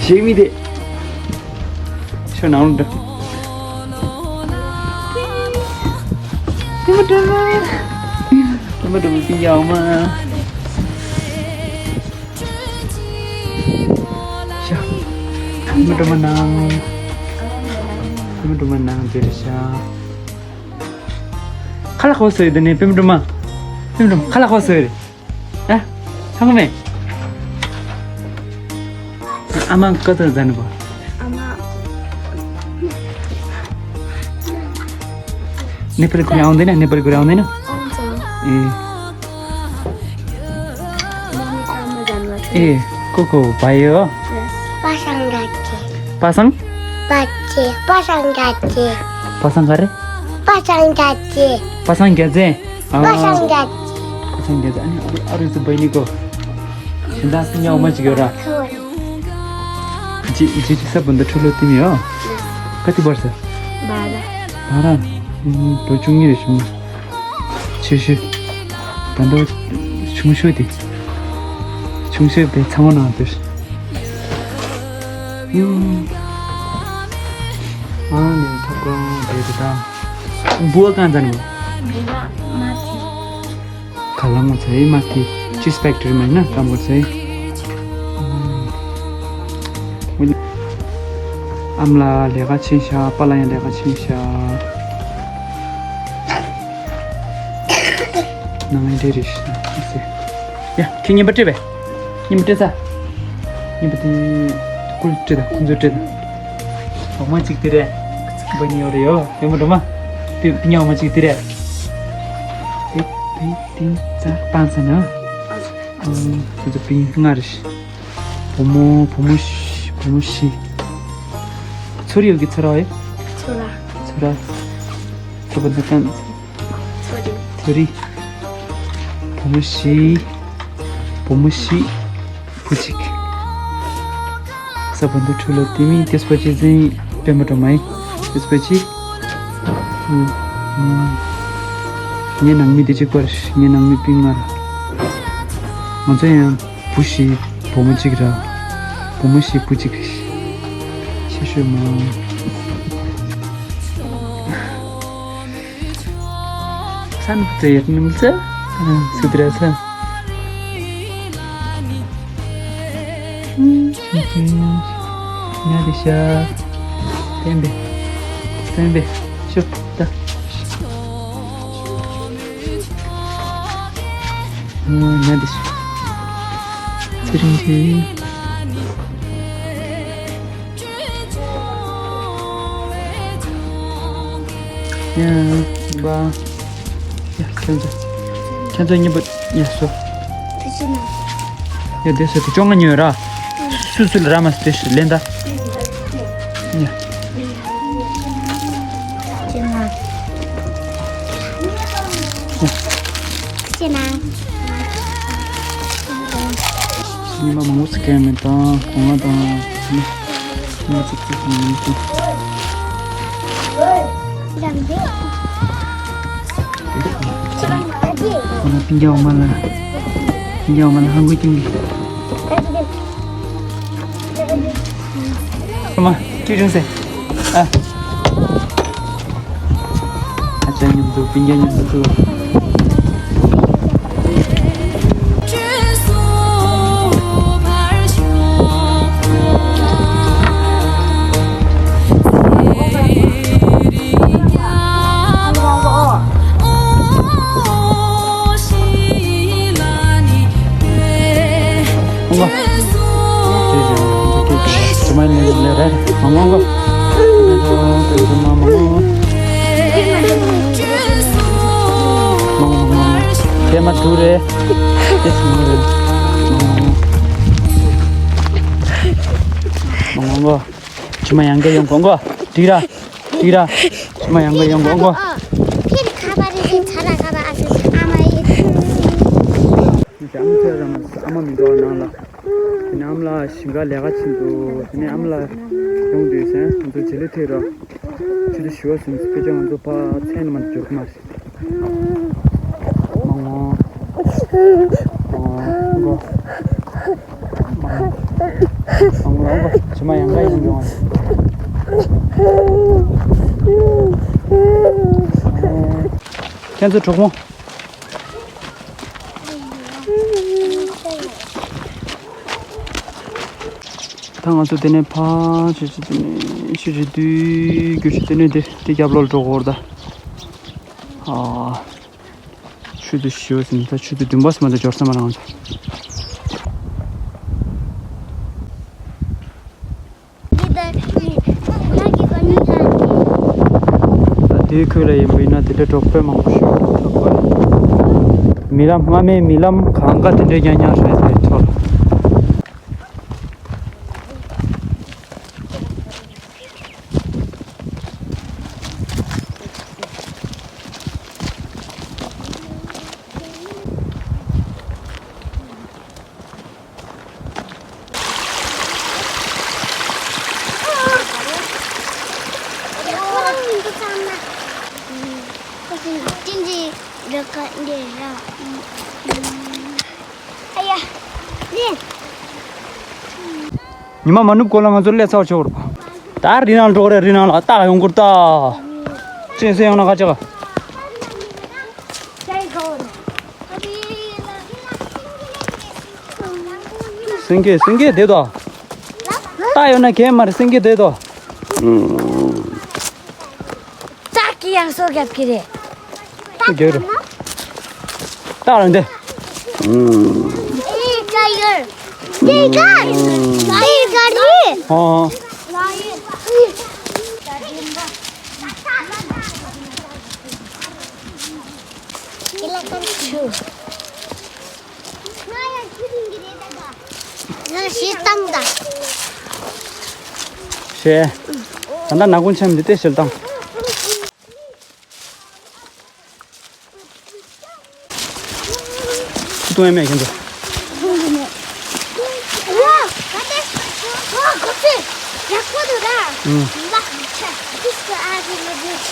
ཞེ་མི་དེ། ཤོ་ནང་འདྲ། ཏི་མ་ཏི་མ། ཏི་མ་ཏི་མ་ཏི་ཡང་མ། ཤ། ཏི་མ་ཏི་མ་ནང་། ཏི་མ་ཏི་མ་ནང་དེར་ཤ། ཁ་ལག་ཧོ་སོ་ཡི་དེ་ནས་པེམ་ཏི་མ། པེམ་ཏི་མ་ཁ་ལག་ཧོ་སོ་ཡི། ཨ། ཧང་མེ། ཨ་མ་ཀ་ཏ་ཟན་གོ། ཨ་མ། ནེ་པ་ལི་ཁུ་རེ་ཨོན་དེ་ན། ནེ་པ་ལི་ཁུ་རེ་ཨོན་དེ་ན། ཨོན་ཙོ། ཨེ། ཨེ། ཀོ་ཀོ་བ་ཡོ། པ་སངས་རྒྱ་བྱེད། པ་སངས། པ་ཅེ། པ་སངས་རྒྱ་བྱེད། པ་སངས་ག་རེ། པ་སངས་རྒྱ་བྱེད། པ་སངས་རྒྱ་བྱེད། ཨ། པ་སངས་རྒྱ་བྱེད། པ་སངས་རྒྱ་བྱེད། ཨ་ནི་ཨ་རུ་ཨ་རུ་སུ་བའི་ནི་ཀོ། ད་སི་ཉ་འོ་མ་ཅིག་ཡོད་ར། ཁ་བ་རེད། ཇི་ཇི་ཇི་ས་བོན་དུ་འཁྲུ་ལོ་ཏི་མི་ཡོ། ཀ་ཏི་བར་ས། བ་ར། བ་ར། ལོ་བཅུ་གཉིས་རེ་བྱུང་། ཆེ་ཤོས། ད་ལྟ་ཆུང་ཤོས་དེ། ཆུང་ཤོས་དེ་ཚང་མ་ནང་དུ། ཨང་ནས་ཐོག་ཀོང་དེ་དེ་དང་། འབུ་བ་གང་ཙམ་ནོ། འབུ་བ་མ་ཐི། ག་ལ་ངོ་ཚ་ཡི་མ་ཐི། ཅི་སྤེག་ཏྲི་མ་ཡིན་ན་ག་ངོ་ཚ་ཡི། ཨམ་ལ་ལས་ཀ་ཆེན་ཤ། པ་ལ་ཡང་ལས་ཀ་ཆེན་ཤ། ནང་ཡང་འདྲེ་རེ་ཤི་ན་ཨ་སེ། ཡ་ཁྱེད་ཉན་པ་སྤྲད་པས། ཉན་པ་སྤྲད་ས། ཉན་པ་དེ་ཀུལ་སྤྲད་ད་ཁོང་ཚོ་སྤྲད་ད། འོ་མ་གཅིག་དེ་རེད། བ་ཉི་ཡོད་རེད་ཡོ། ཡོད་མ་འགྲོ་མ། དེ་དེ་ཉ་འོ་མ་གཅིག་དེ་རེད། དེ་དེ་དེ་ཙ་པང་ཙ་ན། ཁོང་ཚོ་པིང་ལྔ་རེ་ཤི། བུ་མོ་བུ་མོ་ཤི་བུ་མོ་ཤི། ཚོ་རི་ཡོད་ཀྱི་ཚོ་ར་ཨེ། ཚོ་ར། ཚོ་ར། ཚོ་པ་ན་ཀན། ཚོ་རི། ཚོ་རི། བུ་མོ་ཤི། བུ་མོ་ཤི། བུ་གཅིག་ས་བོན་དུ་འཁྲུ་ལོ་ཏི་མི་ཏེས་པ་ཅི་ཟིན་པེ་མ་ཏོ་མ་ཡི་ཏེས་པ་ཅི། ངའི་ནང་མི་དེ་གཅིག་པར་ངའི་ནང་མི་པིང་ང་ར། ང་ཚོ་ཡང་བུ་ཤི་བུ་མོ་གཅིག་ར། བུ་མོ་ཤི་བུ་གཅིག་རེད། ཆེ་ཤོས་མོ། ཚན་ཧུ་ཏེ་ཡར་ནིམ་ཚེ། སུ་དྲ་ཚེ། ཉ་རི་ཤ། བསྟན་པའི། བསྟན་པའི། ཤུ་ད། ཉལ་བསྡད་ཤག་ཚེ་རིང་གིས། ཡ། བ། ཡ། ཁྱེད་ཚོ། ཁྱེད་ཚོ་གཉིས་པོ། ཡ། སོ། ཡ། དེ་སོ་དེ་བཅོ་ལྔ་ཉོས་ར། སུ་སུ་ལ་ར་མ་སུ་དེ་ཞིག་ལེན་ད། ཡ། ཁྱེད་ཚོ། ཁྱེད་ཚོ། ཉི་མ་མང་པོ་ཟིག་གས་མེད་དང་གོང་ང་དང་། ཉི་མ་ཙིག་ཙིག་མི་འདུག་ཁོ་ན་སྤུན་ཀྱག་འོ་མ་ལ། སྤུན་ཀྱག་འོ་མ་ལ་ཧང་གོ་ཀྱིན་གི། ཨ་མ། ཅི་བྱུང་ཟེར། ཨ། ཨ་ཅག་མཉམ་དུ། སྤུན་ཀྱག་མཉམ་དུ་ཁུ། ཕྱི་མ་ཡང་བསྐྱར་ཡོང་གོ་གོ། འགྲིག་ར། འགྲིག་ར། ཕྱི་མ་ཡང་བསྐྱར་ཡོང་གོ་གོ། ཕིར་ཁ་པར་རེ་ཚ་ལ་ཁ་པར། ཨ་ཟེར། ཨ་མ་ཡིན། ཨ་མ་མི་འགྲོ་ནང་ལ། དེ་ནས་ཨ་མ་ལགས་ཞིང་ཁ་ལས་ཀ་ཕྱིན་འདུག་དེ་ནས་ཨ་མ་ལགས་ཡོང་དུས་ཟེར། ང་ཚོ་རྗེས་ལུས་ཐེབས་རོགས། ཆུ་ཚོད་བཞི་པ་ཟིན། དཔེ་ཆ་ང་ཚོ་ཕར་ཚད་ནས་མར་འབྱོར་གི་མ་རེད། མང་མང་། མང་མང་། མང་མང་། ཕྱི་མ་ཡང་བསྐྱར་ཡོང་ཡོང་བ། ཁྱེད་ཚོ་གྲོགས་མོ། ད་ང་ཚོ་དེ་ནས་ཕར་ཆུ་ཚོད། དེ་ནས་ཆུ་ཚོད་བདུན་བརྒྱད་ཅུ། དེ་ནས་དེ་དེ་རྒྱབ་ལོགས་ལ་འགྲོ་དགོས་རེད་ད། ཨ། ཆུ་ཚོད་བཞི་པ་ཟིན། ད་ཆུ་ཚོད་བདུན་པ་ཙམ་མ་གཏོགས་འབྱོར་ས་མ་རེད་ང་ཚོ། ད་དེའི་ཁུལ་ལ་ཡིན་པ་ཡིན་ན་དེ་འདྲའི་གྲོགས་པོ་མང་པོ་ཞིག་ཐུག་གོ། རྨི་ལམ། སྔ་མའི་རྨི་ལམ་གང་ག་དེ་འདྲའི་རྐྱང་རྐྱང་རེད་དེ་ཚོ། ཉི་མ་མ་ནུབ་གོང་ལ་ང་ཚོ་སླེབས་ཚར་ཆོག་རེད་པ། ད་རི་ནང་འགྲོ་རེད། རི་ནང་ལ་ཏག་ཡོང་གི་རེད་ད། ཅན་སེ་ཡོང་ན་ཁ་ཆག་སེང་གེ། སེང་གེ་དེ་དོ། ཏག་ཡོང་ན་གས་མ་རེད། སེང་གེ་དེ་དོ། ཙག་གི་ཡང་སོ་རྒྱབ་ཀྱི་རེད། སོ་རྒྱབ་རེད། ཏག་རང་དེ། ཨེ་ཀ་ཡོར། ཨེ་ཀ་ཡོར། ཨེ་ཀ་ཡོར། ཨོ། ང་ཞིག་བཏང་ད། ཞེས། ད་ལྟ་ནག་ཁུང་ཆེན་འདི་ལྟས་ཞིག་བཏང་། ཁྱི་གཏོང་ཡ་མེད་ཁྱེད་ཚོ། ཨ་ལ། ད་ལྟ་ཁོ་ཚོས་ཡག་པོ་འདུག་ར། ཨུམ། ལག་ཆ་དུས་སུ་ཨ་ཟེར་ལ་ཟེར་ཆ།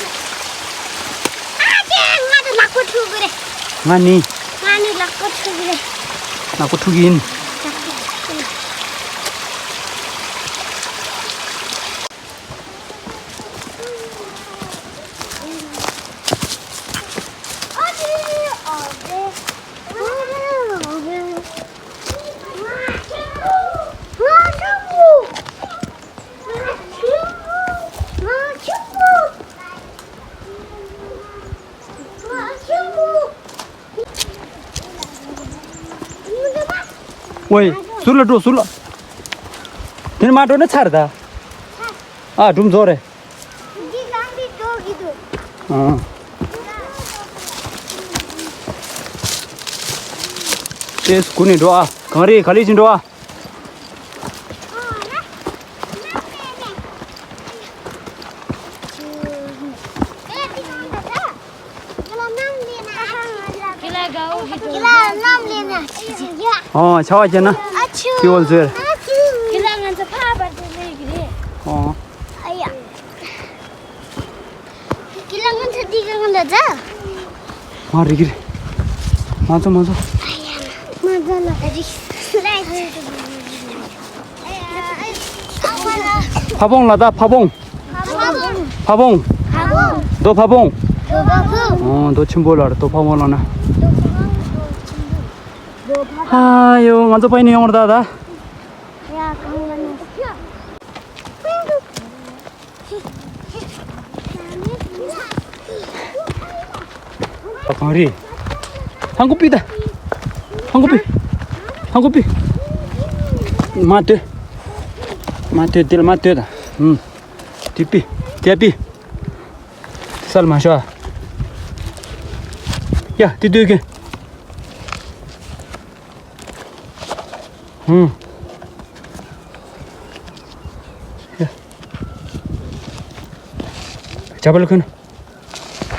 ཨ་ཅེ། ང་དང་ལག་པ་འཁྲུ་གི་རེད། ང་ནི། ང་ནི་ལག་པ་འཁྲུ་གི་རེད། ལག་པ་འཁྲུ་གི་ཡིན། ལག་པ་འཁྲུ་གི་རེད། ཝེ། ཟུར་ལ་འགྲོ། ཟུར་ལ། དེ་ནས་མར་འགྲོ་ན་ཚར་ད། ཨ། སྒྲུང་རྫོགས་རེད། འདི་གང་གི་འགྲོ་གི་འདུག་ཨ། དེ་སྒུག་ནས་འགྲོ་ཨ། གངས་རི་ག་ལེ་ཅིག་འགྲོ་ཨ། ཨོ། ཆར་པ་བརྒྱབ་ན་ཨ་ཆུ། ཏི་ཝལ་ཟེར། ཨ་ཆུ། ཨོ། ཨ་ཡ། མ་རིག་རེད། མ་ཚོ་མ་ཚོ། ཕ་བོང་ལ་ད་ཕ་བོང་། ཕ་བོང་། རྡོ་ཕ་བོང་། ཨོ། རྡོ་ཆེན་པོ་ལ་རྡོ་ཕ་བོང་ལ་ན། ཨ་ཡོ། ང་ཚོ་ཕ་ཡི་ནས་ཡོང་ར་ད་ད། གངས་རི། ཧང་གོ་པི་ད། ཧང་གོ་པི། ཧང་གོ་པི། མ་ལྟོས། མ་ལྟོས། འདི་ལ་མ་ལྟོས་ད། ཧུམ། འདི་པི། རྒྱ་པི། ས་ལ་མ་ཤོག་ཡ། འདི་ལྟོས་གི། ཧུམ། ཡ། ཇ་པ་ལ་ཁུན།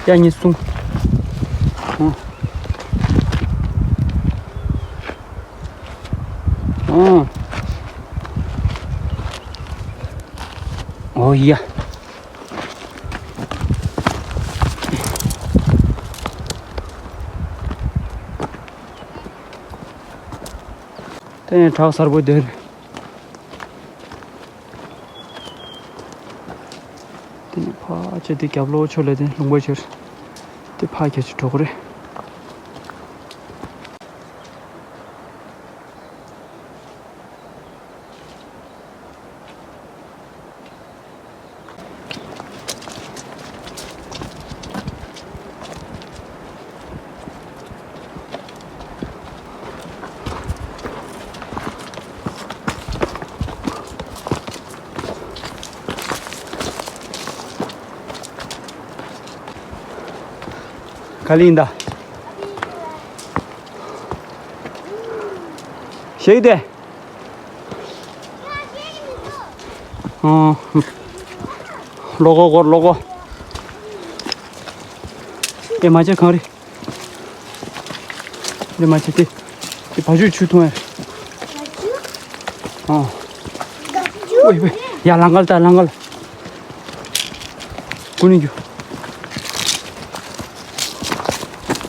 ཡ། གཉིས་གསུམ། ཨོ། ཨོ། ཨོ་ཡ། དེ་ནས་བྲག་གསར་པོ་དེར། དེ་ནས་ཕར་ཆེ་དེ་རྒྱབ་ལོགས་ཕྱོགས་ལ་དེ་ལུང་པ་ཆེར། དེ་ཕར་ཁྱེར་ཅིག་འགྲོ་གི་རེད། ག་ལེ་ཡིན་ད། ཞིག་དེ། ཨོ། ལོ་གོ་གོར་ལོ་གོ། ཨེ་མ་བྱེད་གངས་རི། ཨེ་མ་བྱེད་དེ། དེ་བ་ཕྱུགས་ཆུ་འཐུང་ཨེ། ཨོ། ཝེ་ཝེ། ཡ་ལང་གལ་ད་ལང་གལ། ཀུན་ནས་རྒྱུ།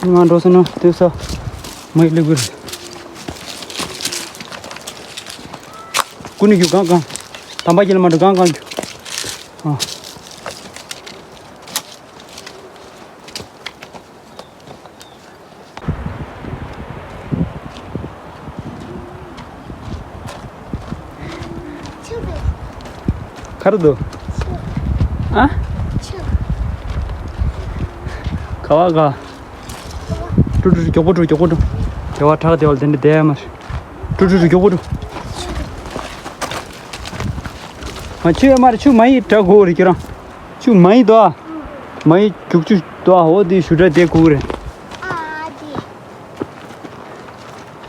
ང་འགྲོ་སོང་ན་དེ་ས་མ་ཡི་ལེ་གུར། ཀུན་ནས་རྒྱུ་གང་གང་། དམ་པ་ཁྱེད་ལ་མ་འགྲོ་གང་གང་རྒྱུ། ཨ། ག་རེ་འདུག་ཨ། ག་བ་ག་ཀྲུ་ཀྲུ་ཀྲུ། མགྱོགས་པོ་འགྲོ། མགྱོགས་པོ་འགྲོ། དེ་བ་བྲག་དེ་བ་ལ་དེ་འདྲ་བསྡད་ཡ་མ་རེད། ཀྲུ་ཀྲུ་ཀྲུ། མགྱོགས་པོ་འགྲོ། མ་ཆུ་ཡོད་མ་རེད། ཆུ་མ་ཡི་བྲག་དགོས་རེད་ཁྱེད་རང་། ཆུ་མ་ཡི་དོ། མ་ཡི་རྒྱུག་ཆུ་དོ། འོ་དེ་ཞུ་དྲ་དེ་དགོས་རེད། ཨ་དེ།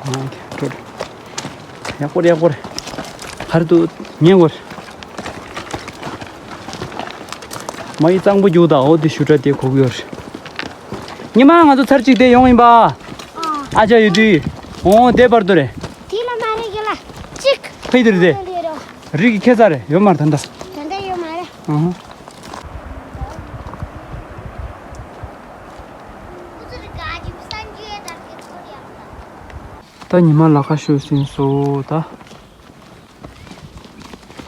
ཨ་དེ་འགྲོ་རེད། ཡག་པོ་རེད། ཡག་པོ་རེད། ག་རེ་འདུག་ཉན་དགོས་རེད། མ་ཡི་གཙང་པོ་རྒྱུག་དང་། འོ་དེ་ཞུ་དྲ་དེ་དགོས་ཀྱི་ཡོད་རེད། ཉི་མ་ང་ཚོ་ཚར་གཅིག་དེ་ཡོང་ཡིན་པ། ཨ་ཅག་ཡོད་དུས། འོ་དེ་བར་དུ་རེད། དེ་ལ་མ་རེད་གི་ལ། གཅིག་ཕ་ཡི་དེ་རེད་དེ། རི་གི་ཁེ་ས་རེད། ཡོད་མ་རེད་ད་ལྟ། ད་ལྟ་ཡོད་མ་རེད། ཨ། ད་ཉི་མ་ལ་ཁ་ཤོད་ཟིན་སོ་ད།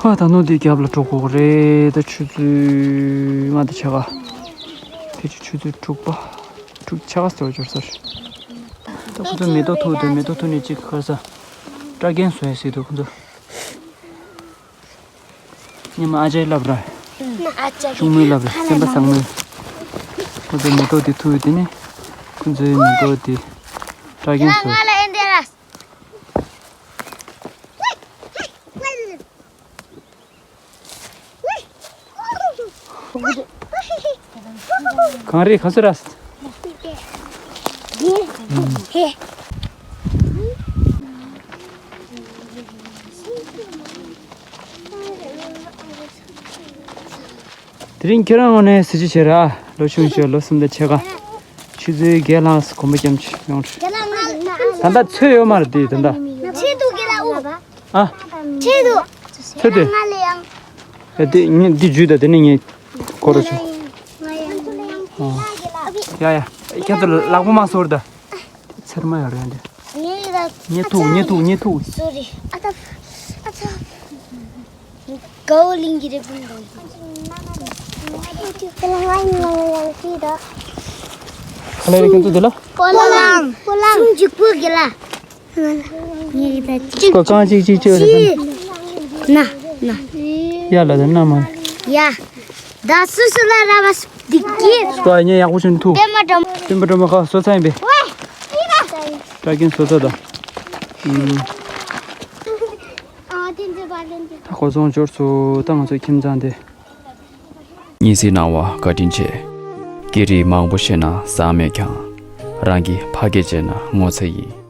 ཧ། ད་ནོ་དེ་རྒྱབ་ལ་འགྲོ་དགོས་རེད། ད་ཆུ་ཚོད་ལྔ་དང་ཕྱེད་ཀ་ཕལ་ཆེར་ཆུ་ཚོད་དྲུག་པ། དྲུག་ཕྱེད་ཀ་ཟེར་བ་འབྱོར་ས་རེད། ད་ཁོ་ཚོ་མེ་ཏོག་ཐུག་དེ། མེ་ཏོག་ཐུག་ནས་ཅིག་ཁར་ས་སྐྲ་རྒན་བཟོ་ཡ་ཟེར་འདུག་ཁོ་ཚོ། སྙེ་མ་ཨ་ཅག་ལབ་ར། ཨ་ཅག་ཆུང་མོས་ལབ་ར། སེམས་པ་བཟང་མོས། ཁོ་ཚོའི་མེ་ཏོག་དེ་ཐུག་ཡོད་དེ་ནི། ཁོ་ཚོའི་མེ་ཏོག་དེ་སྐྲ་རྒན་བཟོས། གངས་རི་ག་ཚོད་ར། དེ་རིང་ཁྱེད་རང་ངོས་ནས་གཟི་བརྗིད་ཆེ་ར། ལོ་ཆུང་ཤོས་ལོ་གསུམ་དང་ཕྱེད་ཀ་ཆུ་ཚོད་བརྒྱད་ལྷག་གོམ་པ་རྒྱབ་ཡོང་། ད་ལྟ་ཚོད་ཡོད་མ་རེད་དེ་ད་ལྟ། ཆེད་དུ་གི་ལ་འུ། ཨ། ཆེད་དུ། ཚོད་དུ། ང་ལ་ཡང་། ཨེ་དེ་ངས་འདི་འཇུས་ད་དེ་ནས་ངས་སྐོར་རོགས་བྱོས། ང་ཡང་། ཡ་ཡ། ཁྱེད་ཚོ་ལག་པ་མ་གསོར་ད། ཚེར་མ་ཡོད་རེད་འདི། ངས་ལ། ཉེ་ཐུག་ཉེ་ཐུག་ཉེ་ཐུག་སོ་རི། ཨ་ཐབ། ཨ་ཐབ། གའོ་ལིང་གི་རེ་བུང་དང་། ཁ་ལས་རེ་ཁྱོད་ཚོ་དེ་ལ། སྤོ་ལངས། སྤོ་ལངས། སུམ་གཅིག་པོ་གི་ལ། ངས་ད་གཅིག་ཀོ་རྐང་གཅིག་གཅིག་གཅིག་རེད། ན་ན། ཡ་ལ་དེ་ན་མ། ཡ། ད་སུ་སུ་ལ་ར་བ་སྡིག་གི། ཏོ་ཨ་ཉེ་ཡག་པོ་ཆུན་ཐུག་སྟོན་པ་སྒྲོལ་མ། སྟོན་པ་སྒྲོལ་མ་ཁ་སོ་ཚ་ཡིན་པས། ཝེ། ཀྲ་ཀིན་སོ་ཚ་ད། ཨུམ། ཨ་དེ་འདྲ་བ་ལེན་དེ། ད་ཁོ་ཚོང་འབྱོར་སོ་ད་ང་ཚོ་ཁྱིམ་ཚང་དེ། གཉིས་སེ་གནང་བ་བཀའ་དྲིན་ཆེ། སྐད་རིགས་མང་པོ་ཤེས་ན་བཟང་མེད་ཀྱང་། རང་གི་ཕ་སྐད་བརྗེད་ན་ངོ་ཚ་ཡིན།